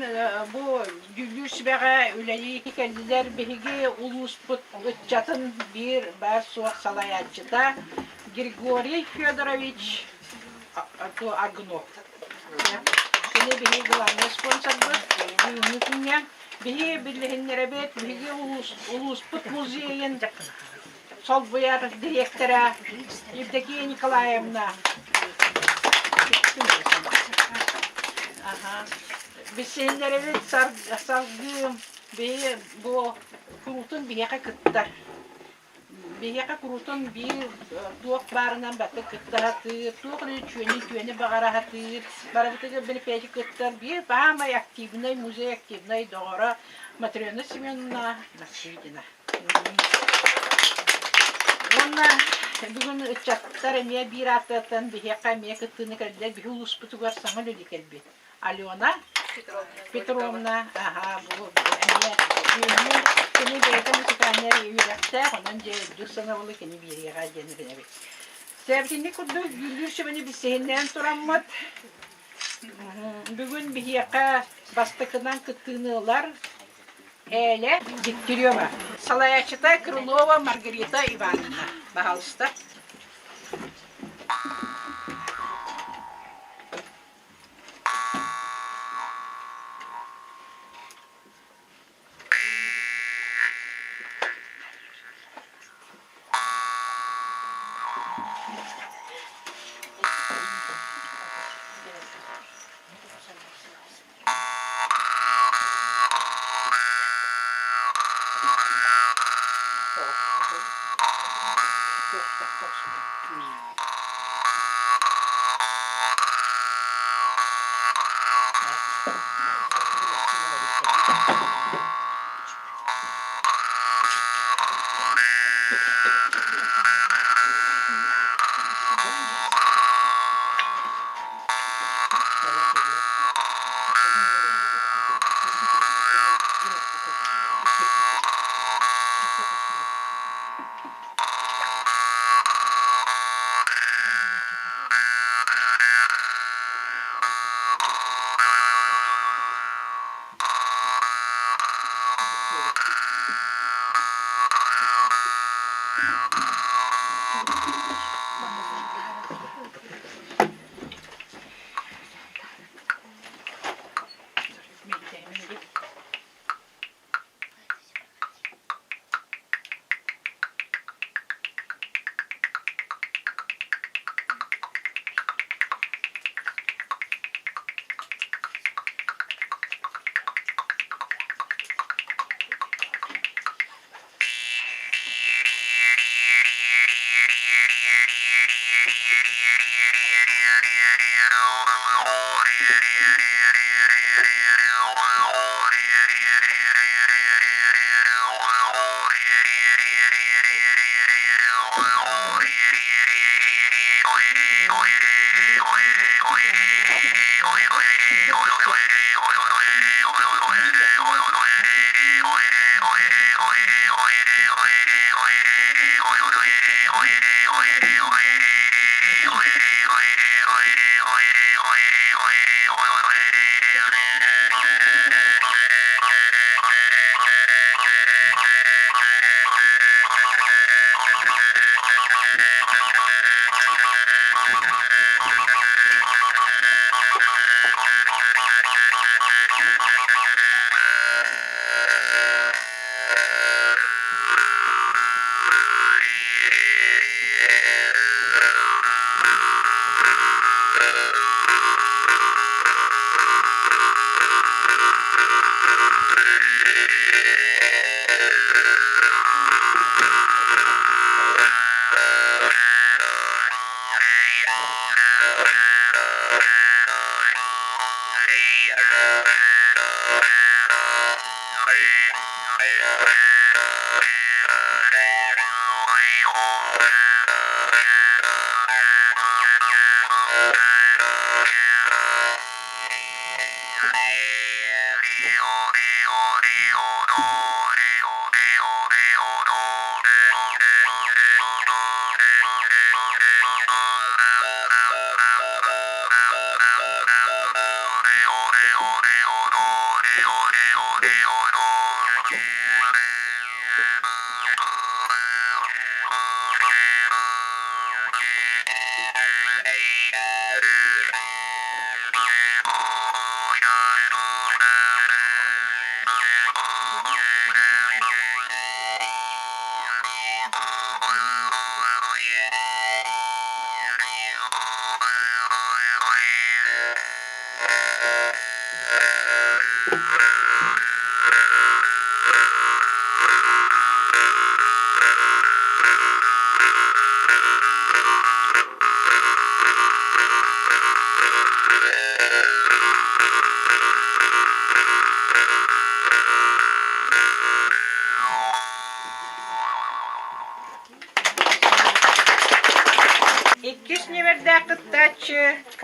бу дьүүллүүр сүбэҕэ үлэлии кэллилэр биһиги улууспут ыччатын биир баар-суох салайааччыта Григорий Федорович Аргунов. Кини биһиги главный спонсорбыт бүгүҥҥү күҥҥэ. Биһиги билиһиннэрэбит, биһиги улууспут музейын солбуйар дириэктэрэ Евдокия Николаевна. Билсиһиннэрэбит салгыы биһи бу куруутун биһиэхэ кыттар. Биһиэхэ куруутун биир туох баарынан баты кытта сатыыр, туох эрэ үчүгэйи-үтүөнү баҕара сатыыр, барыбытыгар бэлипээчи кыттар биир саамай активнай, музей активнай доҕоро Матрена Семеновна Насыгина. Уонна бүгүн ыччаттар эмиэ биир ааттартан биһиэхэ эмиэ кыттыыны кэллилэр. Биһи улууспутугар саҥа үлэлии кэлбит. Алена Петровна, аһаа, бу эмиэ бүгүҥҥү кини бэйэтэ музыкальнай үөрэхтээх, онон дьэ үрдүк сыанабылы кини биэриэҕэ диэн эрэнэбит. Сэбитинник курдук дьүүллүүр сүбэни билсиһиннэрэн тураммыт, бүгүн биһиэхэ бастакынан кыттыыны ылар Эля Дегтярева. Салайааччыта Крылова Маргарита Ивановна. Баһаалыста.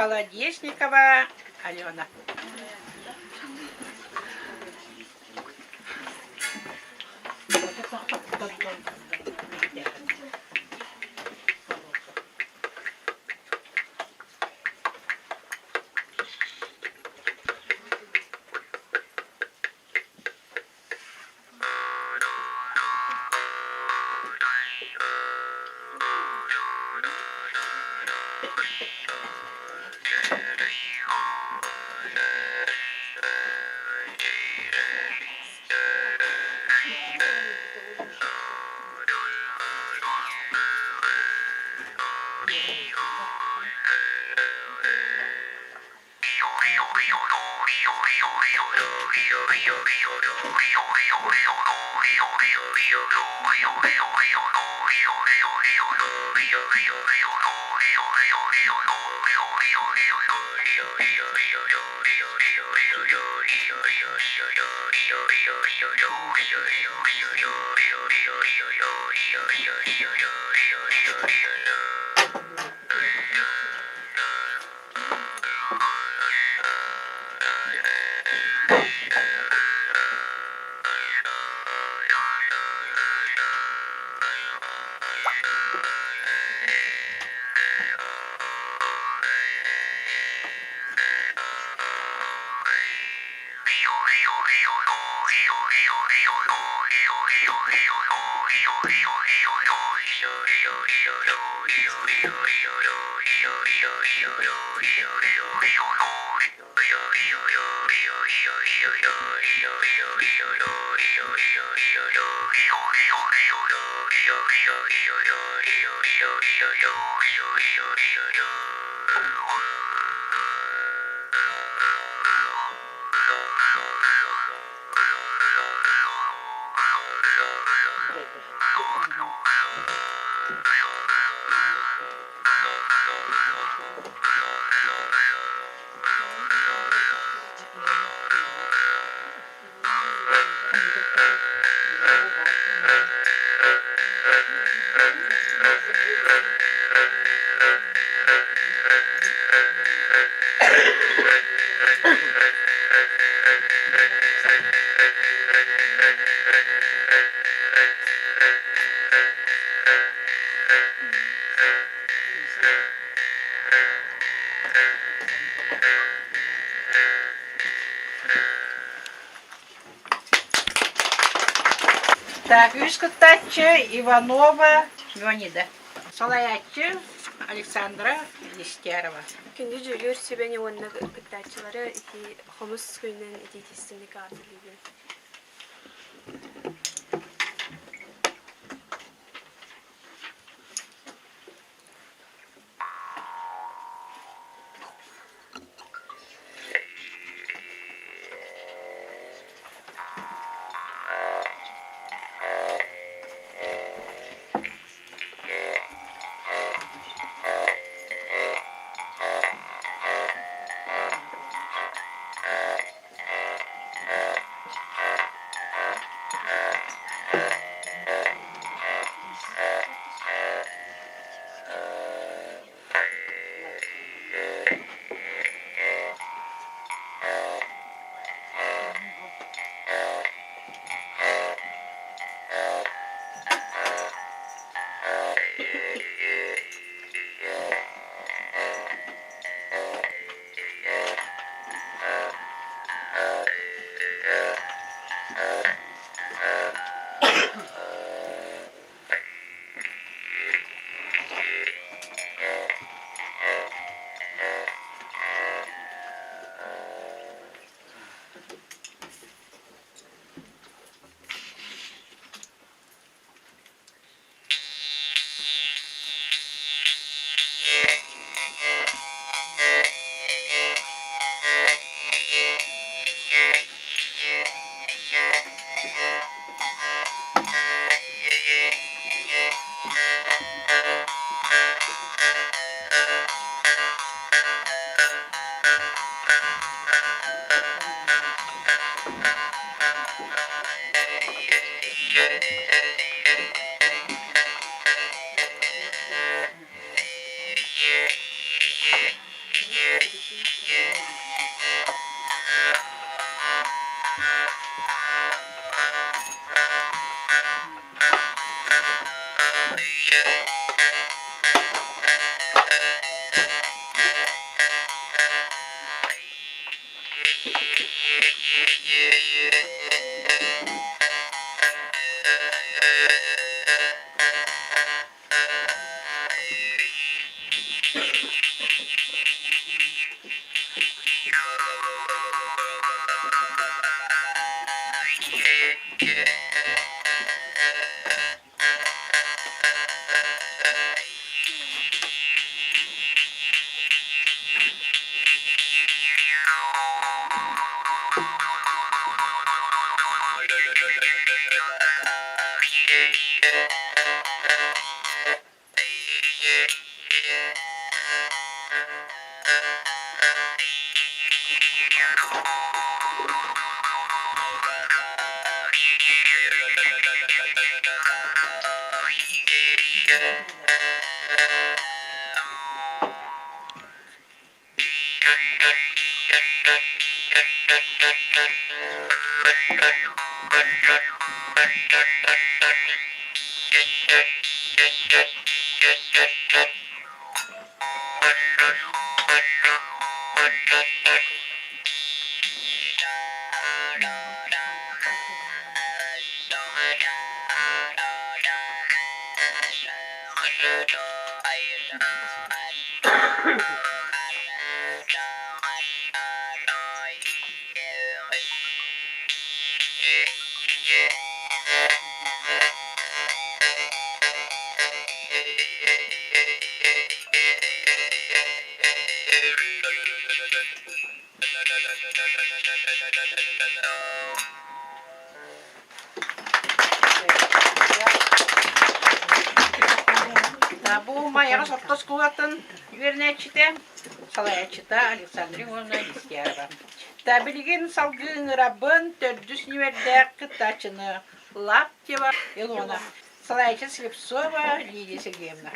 Колодезникова Алена. Так, үс кыттааччы Иванова Леонида. Салайааччы Александра Нестерова. Күндү дьүүллүүр сүбэни уонна кыттааччылары ити хомус күнүнэн итиитистинник аатылыыбын. Бу Майаҕас орто оскуолатын үөрэнээччитэ, салайааччыта Александра Ивановна Нестерова. Билигин салгыы ыҥырабын төрдүс нүмердээх кыттааччыны Лаптева Илона, салайааччы Слепцова Лидия Сергеевна.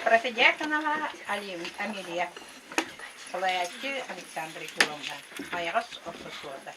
Протодьяконова Амелия, салайааччы Александра Егоровна, Майаҕас ортосуота.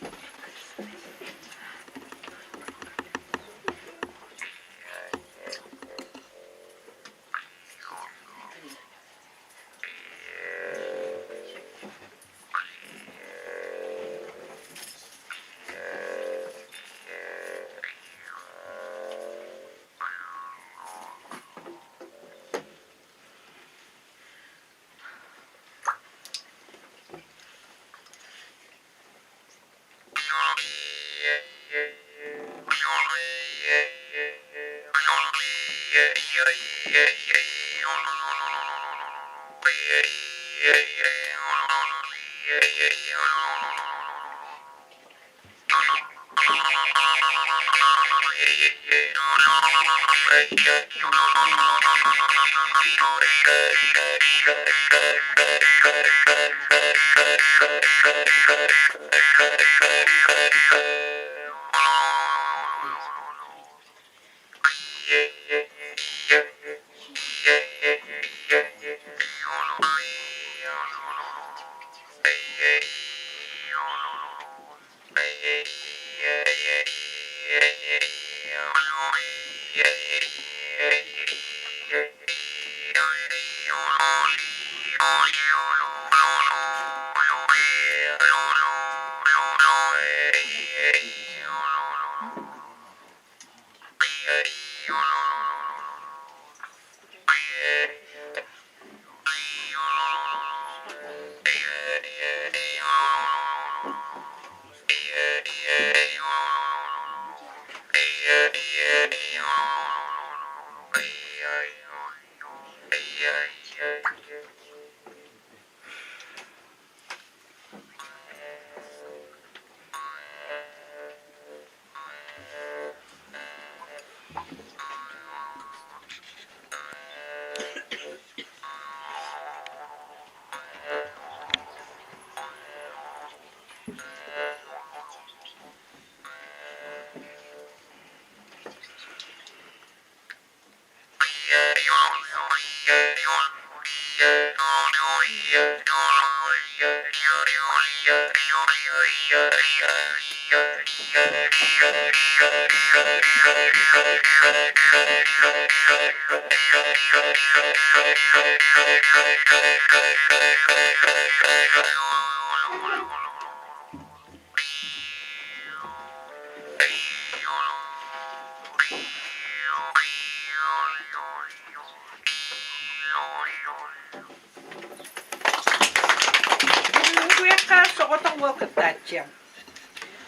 Бүгүҥҥү күрэххэ соҕотох уол кыттааччы.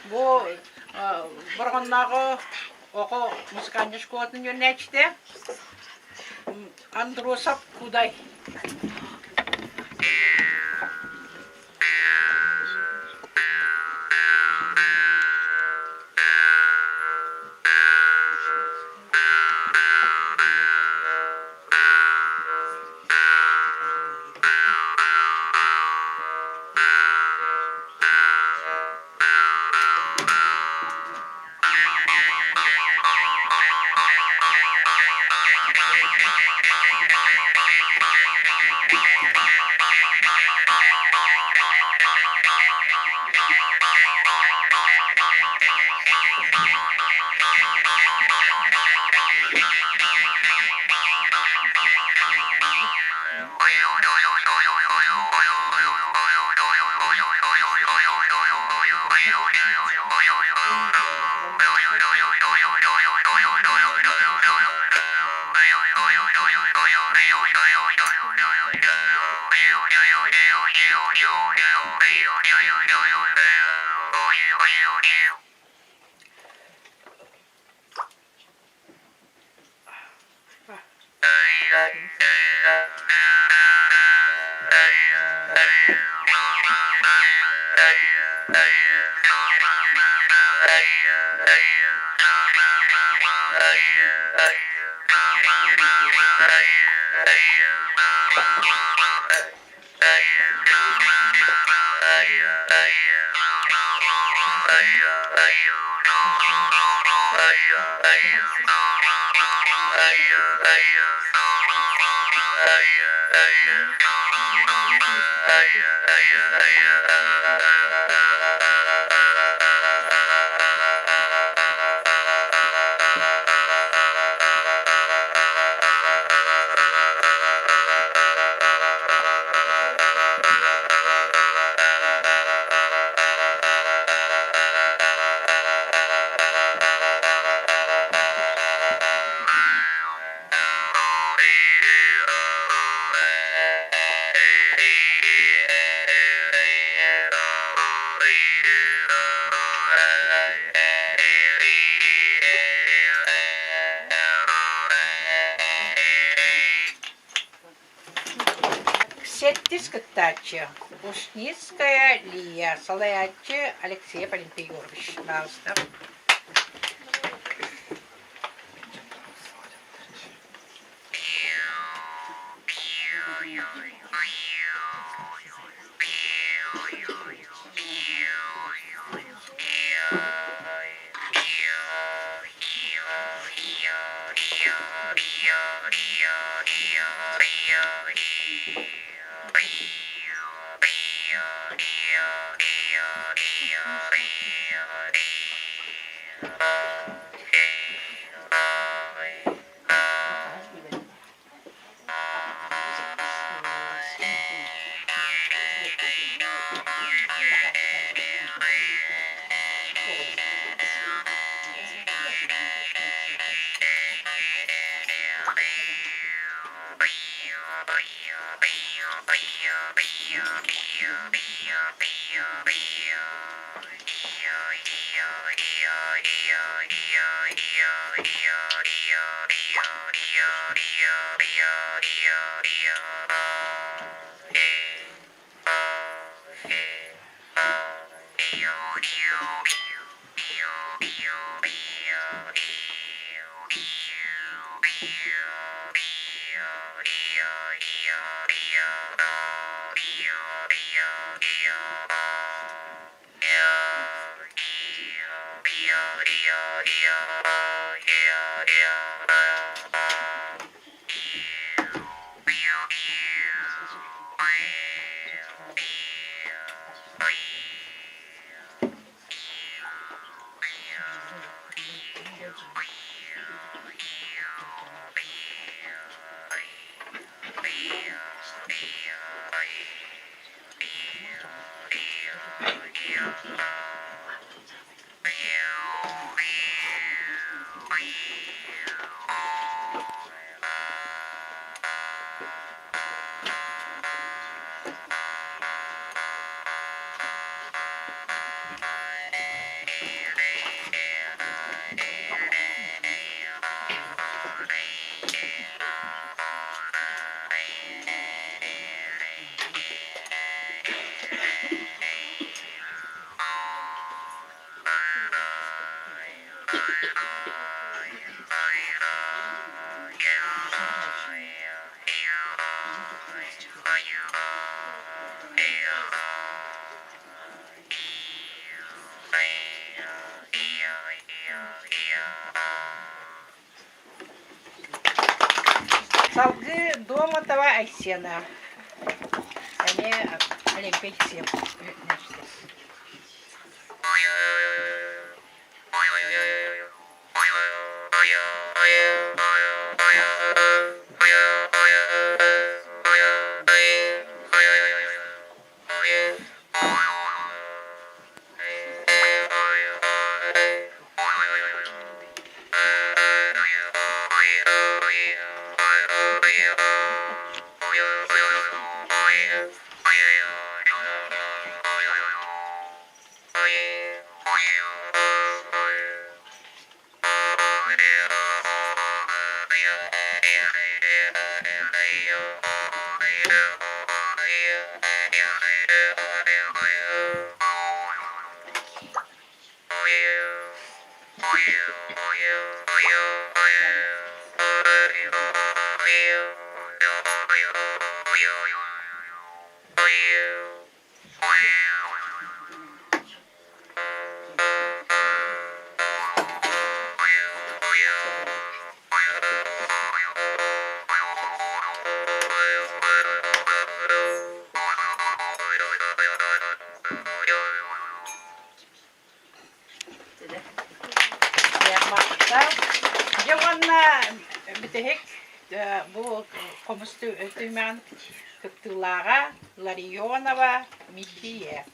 Бу Бороҕоннооҕу оҕо музыкальнай школатын үөрэнээччитэ Андросов Кудай. кыттааччы Ушницкая Лия, салайааччы Алексеев Олимпий Егорович. Пожалуйста. Салгыы Домотова Айсена. Эмиэ Олимпийцы. Дьэ уонна бүтэһик бу хомус түмэҕин кыттыылааҕа Ларионова Михия.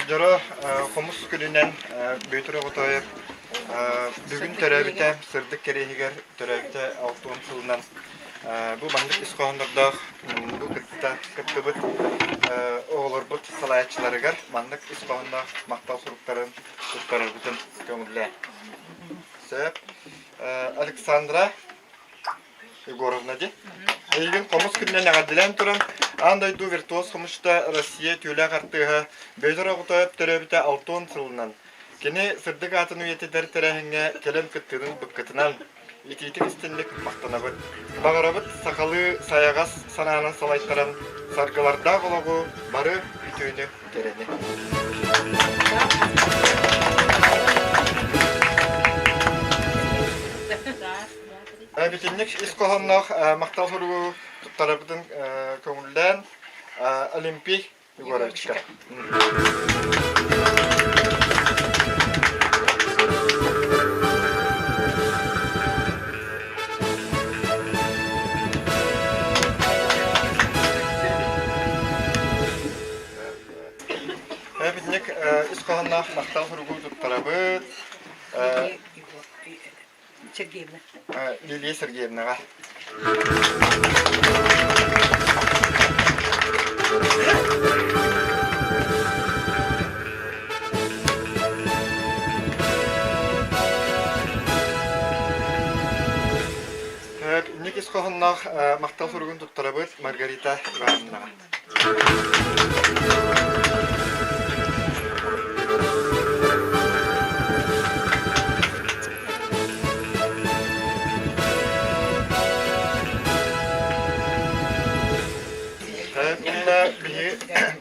Дьоро хомус күнүнэн Бүөтүр Оҕотоев бүгүн төрөөбүтэ сырдык кэриэһигэр төрөөбүтэ 60 сылынан бу маннык ис хоһооннордоох бу кытта кыттыбыт оҕолорбут салайааччыларыгар маннык ис хоһоонноох махтал суруктарын туттарарбытын көҥүллээ. Сөп. Александра Егоровна дии. Эйигин хомус күнүнэн эҕэрдэлээн туран, аан дойду виртуоз хомусчута Россия түүлээх артыыһа Бөтөр Оҕотоев төрөөбүтэ 60 сылынан, кини сырдык аатын үйэтитэр тэрээһиҥҥэ кэлэн кыттыытын быккытынан итиитик истинник махтанабыт. Баҕарабыт сахалыы сайаҕас санаанан салайтаран, саргылардаах олоҕу бары үтүөнү кэрэни. Бүтүннүк ис хоһоонноох махтал суругу туттарарбытын көҥүллээн Олимпий Егоровичка. Бүтүннүк ис хоһоонноох махтал суругу туттарабыт. Сергеевна. Лилия Сергеевнаҕа. Инник ис хоһонноох махтал суругун туттарабыт Маргарита Ивановнаҕа.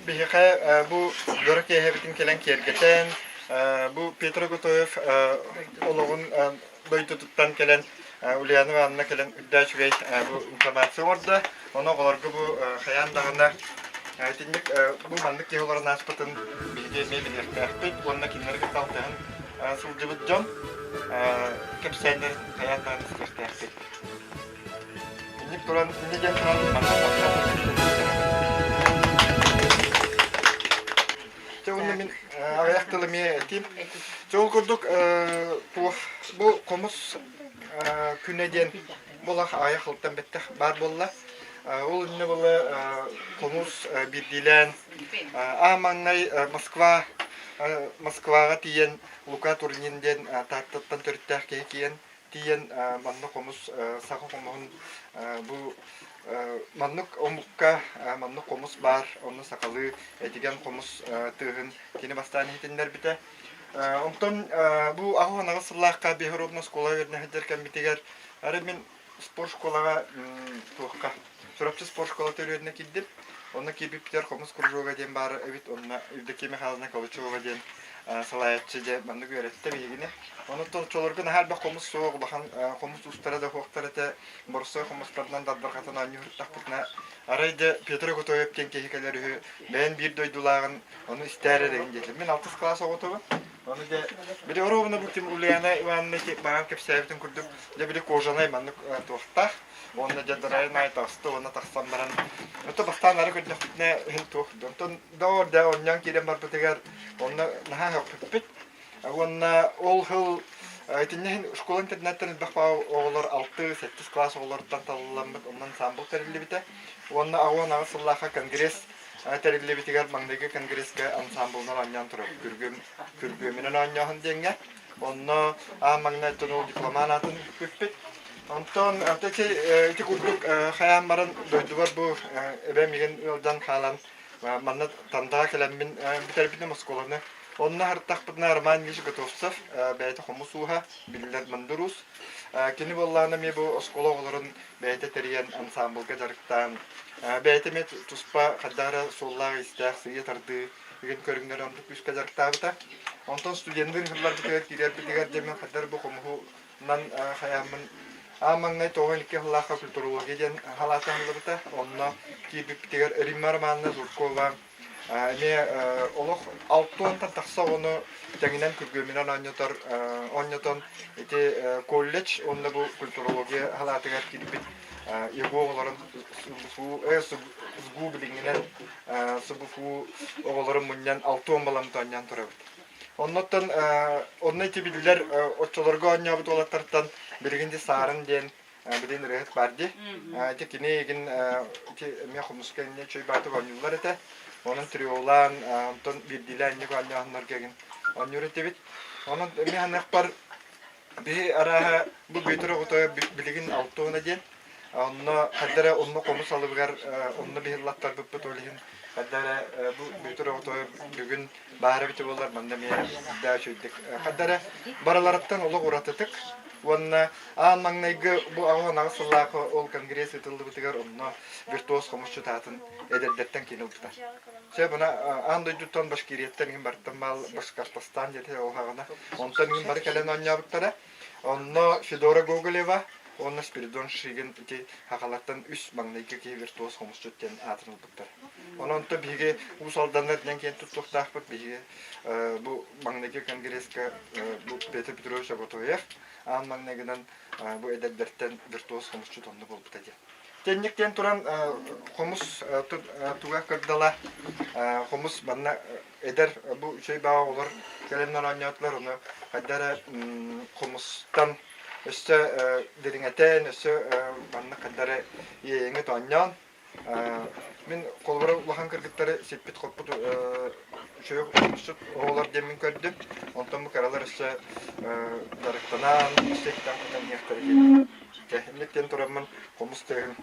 Биһиэхэ бу дьоро киэһэбитин кэлэн киэргэтэн, бу Петр Готоев олоҕун дойдутуттан кэлэн Ульяна Ивановна кэлэн үрдээ үчүгэй бу информация оҥордо. Ону оҕолорго бу хайаан даҕаны итинник бу маннык киһи олорон ааспытын биһиги эмиэ билиэхтээхпит уонна кинилэри кытта алтыһан сылдьыбыт дьон кэпсээннэрин хайаан даҕаны истиэхтээхпит. Инник туран, инник диэн туран манна тахсан. Чэ, уонна мин аҕыйах тыл эмиэ этиим. Чэ, ол курдук туох бу хомус күнэ диэн буолах аҕыйах сылтан бэттэх баар буолла. Ол иннинэ буолла хомус биирдиилээн аан маҥнай Москва Москваҕа тиийэн Лука Турнин диэн Тааттаттан төрүттээх киһи киэн тиийэн манна хомус саха хомуһун бу маннык омукка маннык хомус баар онно сахалыы этигэн хомус тыаһын кини бастаан иһитиннэрбитэ. Онтон бу 88 сыллаахха Бехоровна оскуола үөрэнэ сылдьар кэммитигэр арай мин спорт школаҕа туохха Чурапчы спорт школата үөрэнэ киирдим. Онно киирбиппитигэр хомус кружога диэн баар эбит. Онно Евдокия Михайловна Калачева диэн салайааччы дьэ маннык үөрэттэ биһигини. Онон оччолорго наһаа элбэх хомус суох, улахан хомус уустара да суохтар этэ. Боростой хомустарынан дардарҕатан оонньуу сырыттахпытына, арай дьэ Петр Готоев диэн киһи кэлэр үһү, бэйэн биир дойдулааҕын ону истээр эрэгин диэтим. Мин алтыс кылаас оҕотобун. Ону дьэ, били оруобуна бу ким Ульяна Ивановна баҕан кэпсээбитин курдук, дьэ били кожаный маннык туохтаах. Уонна дьэ дырайын аайы таҕыста уонна тахсан баран, ото бастаан ары көрдөхпүтүнэ иһин туох онтон доор да оонньоон киирэн барбытыгар онно наһаа сөхпүппүт. Уонна ол сыл итиннэ иһин школа интернаттан элбэх оҕолор 6-7 класс оҕолоруттан талылламмыт, онно ансамбл тэриллибитэ. Уонна 68 сыллаахха конгресс тэриллибитигэр маҥнайгы конгресска ансамблынан оонньоон турар күргүөм күргүөмүнэн оонньооһун диэҥҥэ. Онно аан маҥнай ол дипломан аатын үппүппүт. Онтон ити ити курдук хайаан баран дойдубар бу эбэм миигин ыалдьан хаалан манна Тандаҕа кэлэммин бүтэрбитим оскуоланы. Онно аһартахпытына Роман Ильич Готовцев бэйэтэ хомус ууһа, биллэр мындыр уус. Кини буоллаҕына эмиэ бу оскуола оҕолорун бэйэтэ тэрийэн ансаамбылга дьарыктаан, бэйэтэ эмиэ туспа хайдах эрэ суоллаах-иистээх сыыйа тардыы игин көрүҥнэри оннук күүскэ дьарыктаабыта. Онтон студенныыр сылларбытыгар киирэрбитигэр дьэ мин хайдах бу хомуһунан хайааммын аан маҥнай 92 сыллаахха культурология диэн халаата аһыллыбыта. Онно киирбиппитигэр Римма Романовна Журкова эмиэ олох 60-тан тахса оҕону тэҥинэн күргүөмүнэн оонньотор оонньотон ити колледж уонна бу культурология халаатыгар киирбит ЕГУ оҕолорун СГУ билиҥҥинэн СБФУ оҕолорун мунньан 60 баламыт оонньоон турабыт. Оннуттан онно ити биллэр оччолорго оонньообут уолаттартан билигин ди Саарын диэн билин ырыаһыт баар дии. Ити кини игин ити эмиэ хомуска инньэ чөй баатык оонньууллар этэ. Онон триолаан, онтон биирдиилээн инник оонньооһуннарга игин оонньуур этибит. Онон эмиэ ханыахпар биһи арааһа бу Бүөтүр оҕото билигин 60 диэн Онно хайда эрэ онно хомус алыбыгар онно биһиллаттарбыппыт ол иһин хайда эрэ бу Бүөтүр оҕото бүгүн баар эбитэ буоллар манна эмиэ да үчүгэйдик хайда эрэ барыларыттан олох уратытык уонна аан маҥнайгы бу 88 сыллаахы ол конгресс ыытыллыбытыгар онно виртуоз хомусчут аатын эдэрдэртэн кини ылбыта. Сөп ына аан дойдуттан Башкирияттан иһин барыттан баал Башкортостан диэтэ ол хаҕына онтон иһин бары кэлэн оонньообуттара. Онно Федора Гоголева уонна Спиридон Шигин ити хахалартан үс маҥнайгы киһи виртуоз хомусчут диэн аатын ылбыттар. Онон онто биһиги Уус Алданнар диэн киэн туттуохтаахпыт. Биһиги бу маҥнайгы конгресска бу Петр Петрович Оготоев аан маҥнайгынан бу эдэрдэртэн виртуоз хомусчут онно буолбута диэн. Тэнник диэн туран хомус туга кырдала хомус манна эдэр бу үчүгэй баҕа оҕолор кэлэннэр оонньоотулар ону хайда эрэ хомустан өссө дириҥэтэн өссө манна хайда эрэ иэйэҥит оонньоон мин холобура улахан кыргыттары сиппит-хоппут үчүгэй хомусчут оҕолор диэммин көрдүм онтон бу кыралар өссө дьарыктанан өссө иттэн-хатан иһиэхтэрэ диэн инник диэн тураммын хомус тыаһын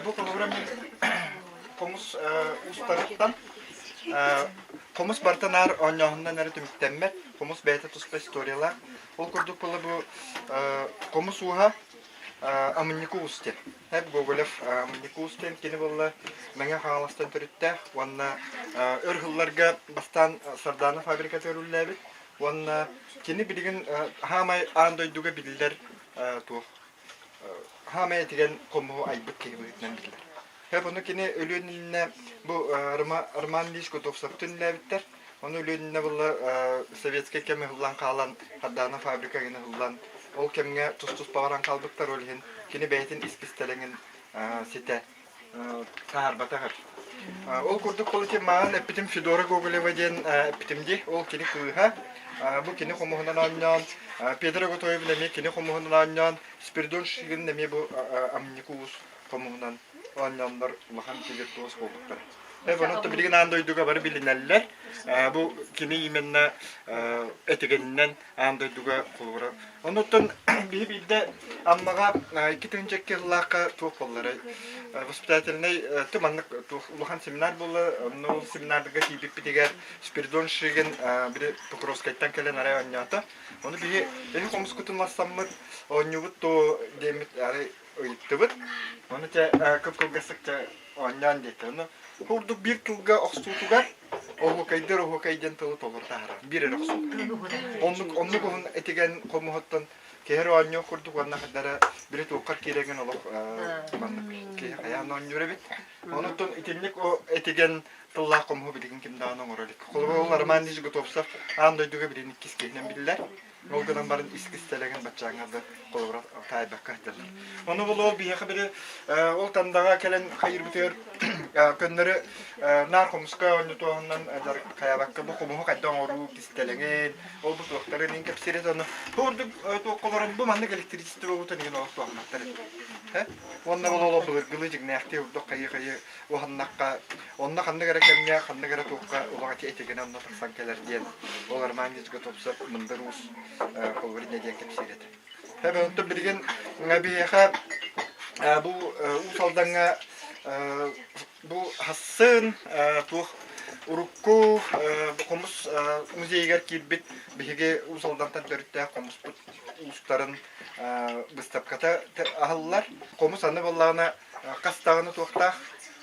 Бу холобура мин хомус устарыттан хомус барыта наар оонньооһунан эрэ түмүктэммэт. Хомус бэйэтэ туспа историялаах. Ол курдук була бу хомус ууһа Амынньыкы уус диэн. Эп Гоголев Амынньыкы уус диэн кини буолла Мэҥэ Хаҥаластан төрүттээх уонна өр сылларга бастаан Сардаана фабрикатыгар үлэлээбит уонна кини билигин хаамай аан дойдуга биллэр туох хаамай этигэн хомуһу айбыт киһи быһыытынан биллэр. Хэп ону кини өлүөн иннинэ бу Роман Ильич Готовцевтын үлэлээбиттэр. Ону өлүөн иннинэ буолла советскай кэм ыһыллан хаалан Сардаана фабрика гына ыһыллан ол кэмҥэ тус-туспа баран хаалбыттар ол иһин кини бэйэтин ис кистэлэҥин ситэ таһаарбатах. Ол курдук ол ити маан эппитим Федора Гоголева диэн эппитим дии. Ол кини кыыһа. Бу кини хомуһунан оонньоон, Петр Оготоев эмиэ кини хомуһунан оонньоон, Спиридон Шигин эмиэ бу Амньык уус хомуһунан оонньооннор улахан виртуоз буолбуттар. Онон билигин аан дойдуга бары билинэллэр. Бу кини именно этигэнинэн аан дойдуга холобура. Онуттан биһи биирдэ Аммаҕа 2002 сыллаахха туох буолларай воспитательнай маннык туох улахан семинар буолла. Онно ол семинарга тиийбиппитигэр Спиридон Шигин били Покровскайтан кэлэн арай оонньоото. Ону биһи эһи хомускутун массаммыт оонньуубут то диэммит арай ыйыттыбыт. Ону те кып-кылгастык те оонньоон диэтэ. Ону курдук биир тылга охсуутугар оһуокайдыр оһуокай диэн тылы толору таһаарар. Биир эрэ охсуутугар. Оннук оннук уһун этигэн хомуһуттан киһи эрэ оонньуох курдук уонна хардара бири туоххар киирэгин олох маннык киһи хайаан оонньуур эбит. Онуттан итинник о этигэн тыллаах хомуһу билигин ким даҕаны оҥоро илик. Холобур ол Роман Ильич Готовцев аан дойдуга билигин иккис киһинэн биллэр. Ол гынан баран ис кистэлэҥин баччааҥҥа да холобура таайбакка сылдьаллар. Ону бұл ол биһиэхэ били ол Тандаҕа кэлэн хайырбытыгар көннөрү наар хомуска оонньотуоһунан хайабакка бу хомуһу хайда оҥоруу кистэлэҥин, ол бу туохтарын иһин кэпсиирэ ону бу ордук туохха олорон бу маннык электричество буолбутун иһин олох туһамматтар этэ. Уонна ол олох былыргылыы дьиҥнээхтии урдук хайы-хайы уһаннахха онно ханнык эрэ кэмҥэ ханнык эрэ туохха улаҕа этигинэ онно тахсан кэлэр диэн ол Роман Готовцев мындыр уус холобур диэн кэпсиир этэ. Онтон билигин биһиэхэ бу Уус Алдаҥҥа бу хасын туох урукку хомус музейыгар киирбит биһиги Уус Алдантан төрүттээх хомуспут уустарын быыстапката аһыллар. Хомус аны буоллаҕына хас даҕаны туохтаах.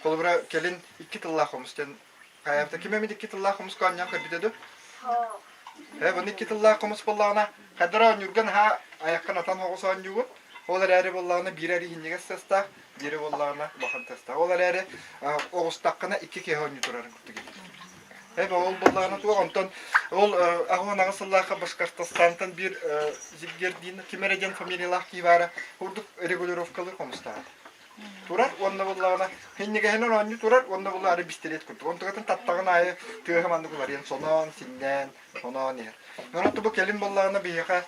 Холобура, кэлин икки тыллаах хомус диэн хайаабыта. Ким эмит икки тыллаах хомуска оонньоон көрбүтэ дуу? Ээ, бұны икки тыллаах хомус буоллаҕына, хайдара оонньуурга наһаа айаххын атан оҕус оонньуугун. Ол эрээри буоллаҕына биир эриһинньигэс сыастаах, биирэ буоллаҕына улахан тыастаах. Ол эрээри оҕустаххына икки киһи оонньуу турарын курдук эбит. Эбэ ол буоллаҕына туох онтон ол 88 сыллаахха Башкортостантан биир Зиггердин ким эрэ диэн фамилиялаах киһи баара курдук регулировкалыыр хомустаах. Турар уонна буоллаҕына хиннигэһинэн оонньуу турар уонна буоллаҕына бистилиэт курдук. Онтукатын таттаҕын аайы тыаһа маннык уларыйан соноон, синнээн, соноон иһэр. Онон бу кэлин буоллаҕына биһиэхэ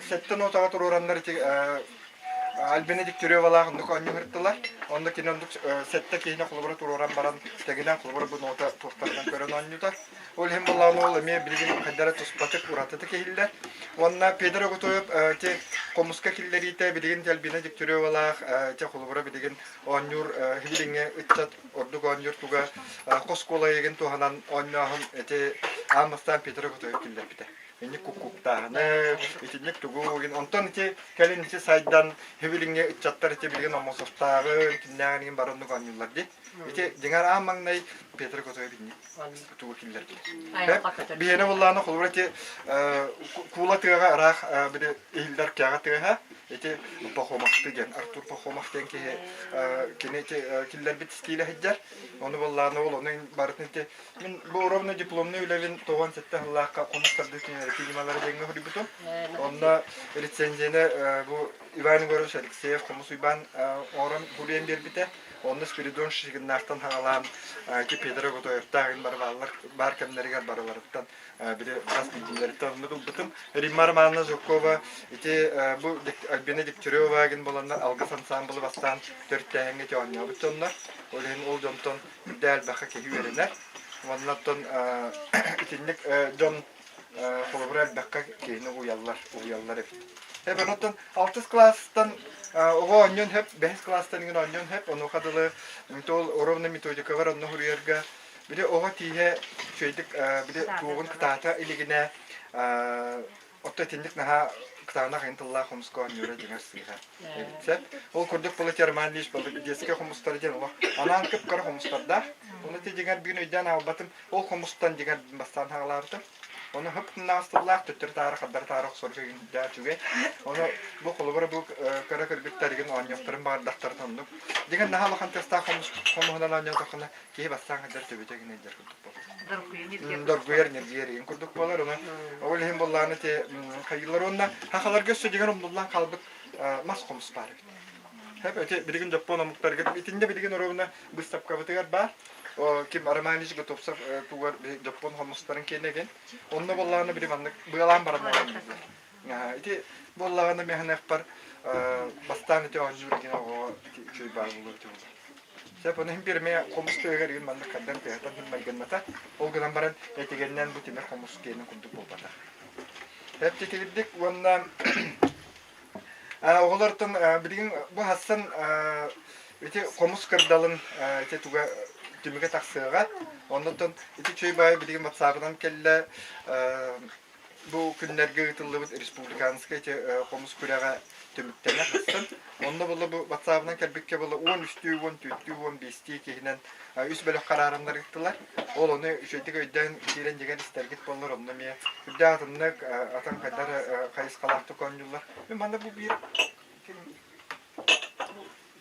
сэттэ нотаҕа туруораннар ити Альбина Дегтяревалаах оннук оонньуу сырыттылар. Онно кини оннук сэттэ киһини холобура туруоран баран тэгинэн холобура бу нота туохтарынан көрөн оонньуутар. Ол иһин буоллаҕына ол эмиэ билигин хайдара туспатык уратытык иһиллэр. Уонна Петр Оготоев те хомуска киллэриитэ билигин Альбина Дегтяревалаах те холобура билигин оонньуур билиҥҥи ыччат ордук оонньуур туга хос куолайыгын туһанан оонньооһун ити аан бастаан Петр Оготоев киллэрбитэ. Инник куккуктааһыны, итинник тугу онтон ити кэлин ити сайдан билиҥҥи ыччаттар ити билигин Омосовтааҕы кимнээҕин иһин бары оннук оонньууллар дии. Ити дьиҥэр аан маҥнай Петр Готоев инник тугу киллэрбит. Биһиэнэ буллаана холобура ити куула тыаҕа ыраах били иһиллэр кэҕэ тыаһа ити Пахомовты диэн Артур Пахомов диэн киһи кини ити киллэрбит стилэ сылдьар. Ону буллаана ол ону барытын ити Мин бу ровно дипломнай үлэбин 97 сыллаахха хомус тардыы ньымалара диэҥҥэ суруйбутум. Онно рецензияны бу Иван Егорович Алексеев Хомус Уйбаан оҥорон суруйан биэрбитэ. Онно Спиридон Шишигиннаахтан саҕалаан ити Петр Готоевтаах бары бааллар баар кэмнэригэр барыларыттан били хас биирдиилэриттэн оннук ылбытым. Римма Романовна Жукова ити бу Альбина Дегтярева гин буоланнар алгыс ансаамбылы бастаан төрүттээһиҥҥэ ити оонньообут дьоннор. Ол иһин ол дьонтон үрдэ элбэххэ киһи үөрэнэр. Уонна оттон итинник дьон холобура элбэххэ киһини уһуйаллар, уһуйаллар эбит. Эбэн оттон алтыс кылаастан оҕо оонньуон сөп, бэһис кылаастан иҥин оонньуон сөп, онуоха дылы ол ровно методикалар онно суруйарга били оҕо тииһэ үчүгэйдик били туоҕун кытаата илигинэ Отто итинник наһаа кытаанах ин тыллаах хомуска оонньуура дьиҥэр сыыһа эбит сөп. Ол курдук была Роман Ильич детскэй хомустары диэн олох анаан кып-кыра хомустардаах. Ону ити дьиҥэр бүгүн өйдөөн аалбатым. Ол хомустан дьиҥэр бастаан хаалаабытым. Ону хып тыннаас тыллаах төттөрү таары хардары таары охсор үчүгэй үчүгэй. Ону бу холобура бу кыра кыргыттарыгын оонньуохтарын баҕардахтарын оннук. Дьиҥэр наһаа улахан тыастаах хомус хомуһунан оонньоотоххуна киһи бастаан хаддар төбөтө гына илдьэр курдук буолар. Доргуйар ньиргийэр игин курдук буолар. Ону ол иһин буоллаҕына ити хайыылар уонна хахаларга өссө дьиҥэр умнуллан хаалбыт мас хомус баар эбит. Хэп эти билигин дьоппуон омуктарга итиннэ билигин оруобуна быыстапкабытыгар баар. Ким Романович Готовцев тугар дьоппуон хомустарын киэнэ Онно буоллаҕына били маннык быалаан баран Ити буоллаҕына миэхэнэхпэр бастаан ити оонньуур игин оҕоҕо ити үчүгэй баар буолуо эбитэ буолуо. Сөп, ону иһин биир эмиэ хомус тыаһыгар игин маннык хардан тыаһатан иһин майгынната. Ол гынан баран этигэнинэн бу тимир хомус киэнин курдук буолбатах. Эптитигирдик уонна оҕолортон билигин бу хассан ити хомус кырдалын ити туга түмүгэ тахсыаҕа. Оннуттан ити үчүгэй баайы билигин ватсабынан кэллэ Бу күннэргэ ыытыллыбыт республиканскай хомус күрэҕэ түмүктэнэ тахсан, онно була бу ватсабынан кэлбиккэ була 13-үү, 14-үү, 15-тии киһинэн үс бөлөх хараарыннар ыыттылар. Ол ону үчүгэйдик өйдөөн киирэн дьигэн истэргит буоллар, онно эмиэ үрдээх атыннык, атын хайдар хайысхалаахтык оонньууллар. Мин манна бу биир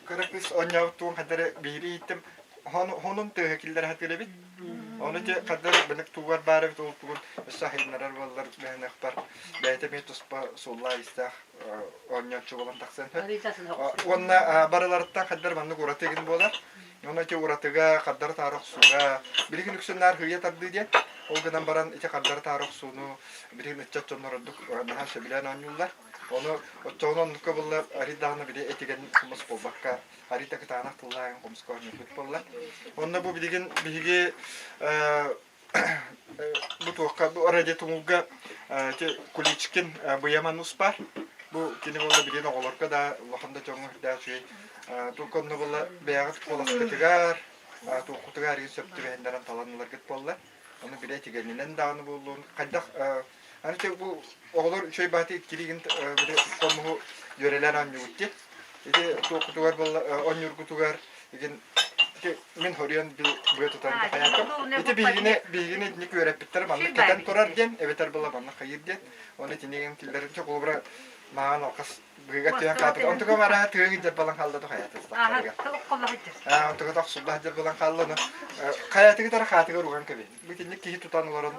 Кыра кыыс оонньообут тугун хадары биири иһиттим. Хонун тыаһа киллэрэ сатыыр эбит. Ону те хадары бынык тугар баар эбит ол тугун өссө аһыннарар буоллар бэһинэхпэр бэйэтэ эмиэ туспа суоллаах истээх оонньооччу буолан тахсан Уонна барыларыттан хаддар маннык ураты игин буолар. Ону ити уратыга хардары таары охсууга билигин үксүн наар хыйа тардыы диэн. Ол гынан баран ити хардары таары охсууну билигин ыччат дьоннор ордук наһаа сөбүлээн оонньууллар. Ону оччоҕуна оннукка буолла арый даҕаны били этигэн хомус буолбакка, арый да кытаанах тыллаах хомуска оонньуурбут буолла. Онно бу билигин биһиги бу туохха бу радиотумулга ити Куличкин Быйаман ус баар. Бу кини буолла билигин оҕолорго да улахан да дьоҥҥо үрдээх үчүгэй. Тук онно буолла бэйэҕит куоласкытыгар. туоххутугар арыгы сөп түбэһиннэрэн талан ыларгыт буолла. Ону бile тигэнинэн даҕаны буоллун. Хайдах аны те бу оҕолор үчүгэй бааты иккилиигин били хомуһу дьүөрэлээн оонньуубут дии. Ити туоххутугар буолла оонньуургутугар игин ити мин хоруйан быа тутан хайаатым. Ити биһигини биһигини итинник үөрэппиттэр маннык кэтэн турар диэн эбэтэр була маннык хайыыр диэн. Оны итинигин киллэрин холобура мааҕын алхас быыга түһэн хаалбыт. Онтука бараһа тыаҥ илдьэр балан хаалла да хайата сытахтарыгар. Аа, онтука тохсулла сылдьар балан хаалла ону хайатыгытара хаатыгар уган кэбиһин. Бу итинник киһи тутан олорон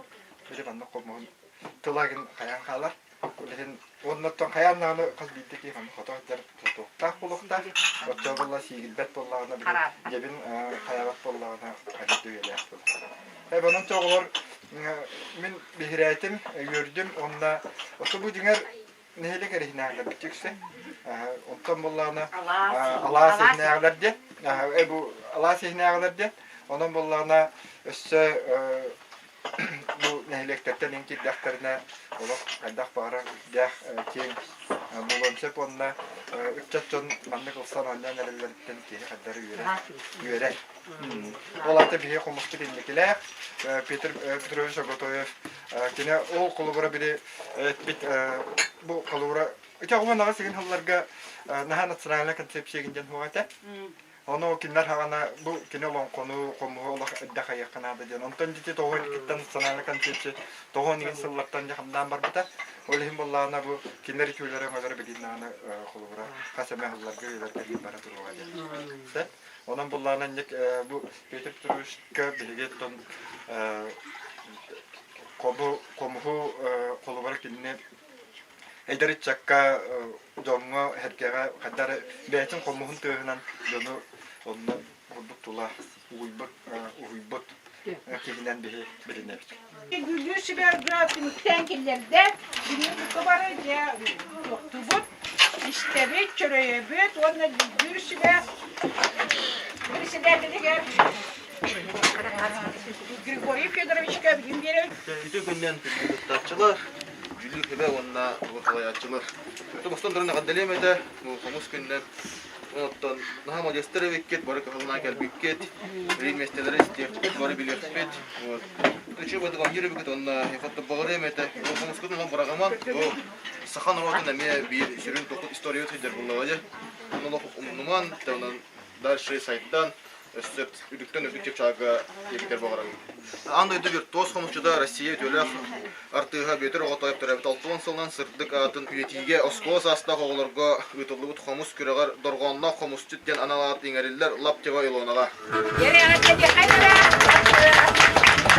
били маннык хомуһун тылагын хайаан хаалар. Билигин уоннаттан хайаан даҕаны хас биирдии киһи ханнык хото сылдьар тутуохтаах буолуохтаах. Оччо буолла сиигирбэт буоллаҕына били дьэбин хайаабат буоллаҕына хайдах үйэлээх буолар. Э, онон оҕолор мин биһирээтим, үөрдүм уонна ото бу дьиҥэр нэһилиэк эриһинээҕилэр бүтүксэ. Онтон буоллаҕына алаас иһинээҕилэр диэн. Бу алаас иһинээҕилэр диэн. Онон буоллаҕына өссө бу нэһилиэктэртэн ин киирдэхтэринэ олох хайдах баҕарар үрдээх киэҥ буолуон сөп уонна ыччат дьон маннык ылсан оонньоон эрэллэриттэн киһи хайдары үөрэр. Үөрэр. Ол аата биһиги хомуспут инникилээх Петр Петрович Оготоев кини ол холобура били эппит бу холобура ити оҕо аҕыс игин сылларга наһаа национальная концепция диэн суох этэ. Ону кинилэр хаҕана бу кини олоҥхону, хомуһу олох эрдэ хайыахха наада диэн. Онтон дити тоҕо иккиттэн национальная концепция тоҕо игин сыллартан дьэ хамнаан барбыта. Ол иһин буоллаҕына бу кинилэр үтүөлэрэ өҥөлөрө билигин даҕаны холобура хас эмэ сылларга үйэлэргэ бара туруоҕа диэн. Онон буллаҕына инник бу Петр Петровичка биһиги оттон хому хомуһу холобура кинини эдэр ыччакка дьоҥҥо сэргэҕэ хайдах эрэ бэйэтин хомуһун тыаһынан дьону онно курдук тула угуйбут уһуйбут киһинэн биһи билинэбит. Дьүүллүүр сүбэ түмүктээн киллэрдэ. Бүгүн бука бары дьэ туохтуубут, истэбит, чөрөйөбүт уонна дьүүллүүр сүбэ председателигэр Григорий Федоровичка билим биэрэбит. Үтүө күнүнэн кыттааччылар, дьүүллүүр сүбэ уонна салайааччылар. Тобустан туран эҕэрдэлиэм этэ, хомус күнүнэн Оттон наһаа молодецтар эбиккит, бары кыһаллан кэлбиккит, билин миэстэлэри истиэхпит, бары билиэхпит. Вот. Үчүгэй бадык оонньуур эбиккит уонна хотто баҕарыам этэ. Хомускутун онон быраҕымаҥ. Бу саха норуотун эмиэ биир сүрүн тохтут историябыт сылдьар буоллаҕа дьэ. Онон олох умнуман, онон дальше сайдан, өссө үрдүктэн үрдүк чыпчаалга тиийбитэр баҕарабын. Аан дойду виртуоз хомусчута Россия үтүөлээх артыыһа Бүөтүр Оҕотоев төрөөбүт 60 сылынан сырдык аатын үйэтиигэ оскуола саастаах оҕолорго ыытыллыбыт хомус күрэҕэр Дорҕоонноох хомусчут диэн анал аат иҥэриллэр Лаптева Илонаҕа.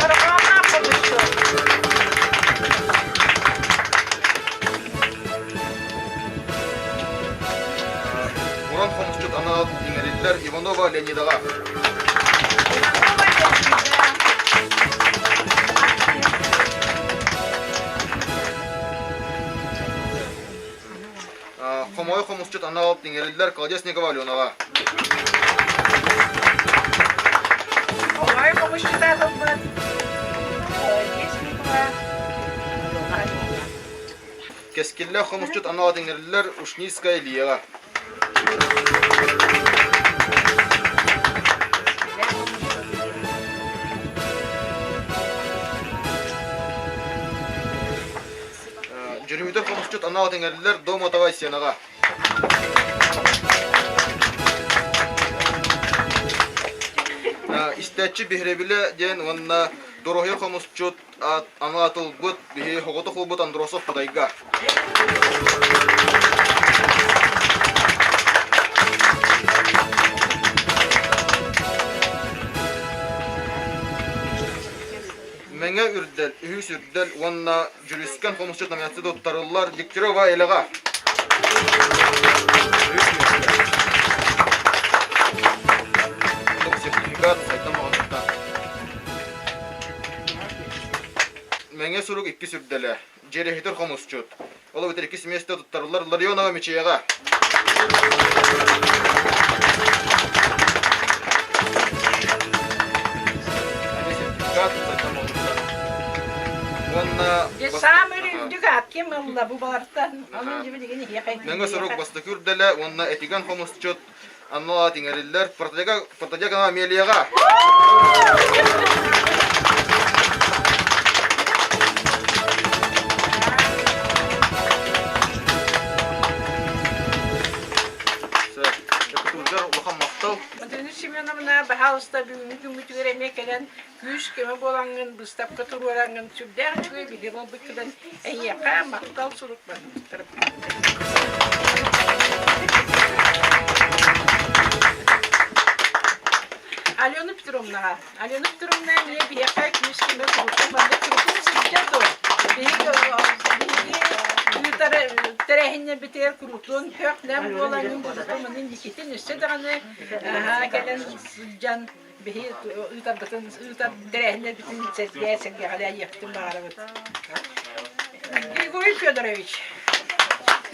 Дорҕоонноох хомусчут. Уран хомусчут анал аат иҥэриллэр Иванова Леонидаҕа. Иванова Леонида. Хомойо хомусчут анал иҥэриллэр Колодезникова Аленаҕа. Хомойо хомусчут аатылбыт Колодезникова Алена. Кэскиллээх хомусчут анал иҥэриллэр Ушницкая Ильяҕа. Дьүрүһүтэр хомусчут анал иҥэриллэр Домотова Айсенаҕа. Истээччи биһирэбилэ диэн уонна Дороһуйа хомусчут анаатылбыт биһи оҕото холбут Андросов Кудайга. Мэҥэ үрдэл, үһүс үрдэл уонна Дьүрүскэн хомусчут номинация туттарыллар Дегтярева Элеҕа. Сертификат сайтан оҥоһуллар. Мэҥэ сурук иккис үрдэлэ. Дьиэрэһитэр хомусчут. Ол эбэтэр иккис миэстэ туттарыллар Ларионова Мичияҕа. Уонна Самый үрдүк аат ким ылла бу балартан? Onun gibi деген Мэҥэ сурук бастакы үрдэлэ уонна этигэн хомусчут. анал аат иҥэриллэр Протодьяконова Амелияҕа. Улахан махтал. Антонина Семеновна, баһаалыста бүгүҥҥү күммүтүгэр эмиэ кэлэн күүс-көмө буолаҥҥын, быыстапка туруораҥҥын сүрдээх үчүгэй биһиги буолбуккутун эйиэхэ махтал сурук Алена Петровнаҕа. Алена Петровна эмиэ биһиэхэ күүс-көмө курутун маннык курутун сылдьар дуо? Биһиги ыытар тэрээһиннэрбитигэр курутун көх-нэм буолан курутун маны инникитин өссө даҕаны кэлэн сылдьан биһи ыытарбытын ыытар тэрээһиннэрбитин сэргээ сэргэҕэлээйиэхпитин баҕарабыт. Григорий Федорович.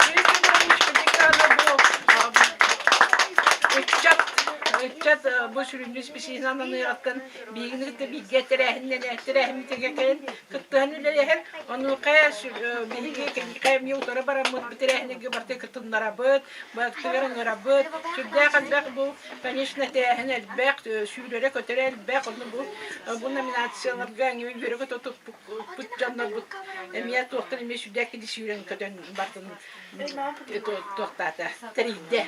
Григорий Федорович бу ыччат ыччат бу сүрүннүү специализынан аныаҕыттан биһигини кытта бииргэ тэрээһиннэнэ тэрээһиммитигэр кэлэн кыттыһан үлэлэһэр. Онуоха биһиги кэнникэ эмиэ утары бараммыт бу тэрээһиннэргэ барыта кытыннарабыт, барытыгар ыҥырабыт. Сүрдээх элбэх бу Конечно, тэрээһин элбэх, сүүрэрэ-көтөрө элбэх. Онно бу бу номинацияларга эмиэ үөрэ-көтө туппут дьоннорбут эмиэ туохтан эмиэ сүрдээх кини сүүрэн-көтөн бардын туохтаата тэрийдэ.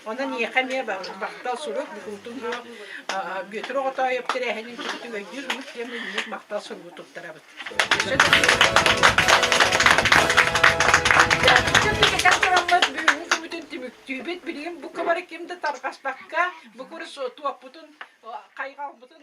Онон миэхэ эмиэ махтал сурук букутун бу Бүөтүр Оҕотоойоп тэрээһинин курдук өйдүүр ыннык диэн инник махтал суругу туттарабыт. Түмүктүүбүт билигин бу кыбары ким да тарҕаспакка, бу курус туоппутун, хайҕалбытын.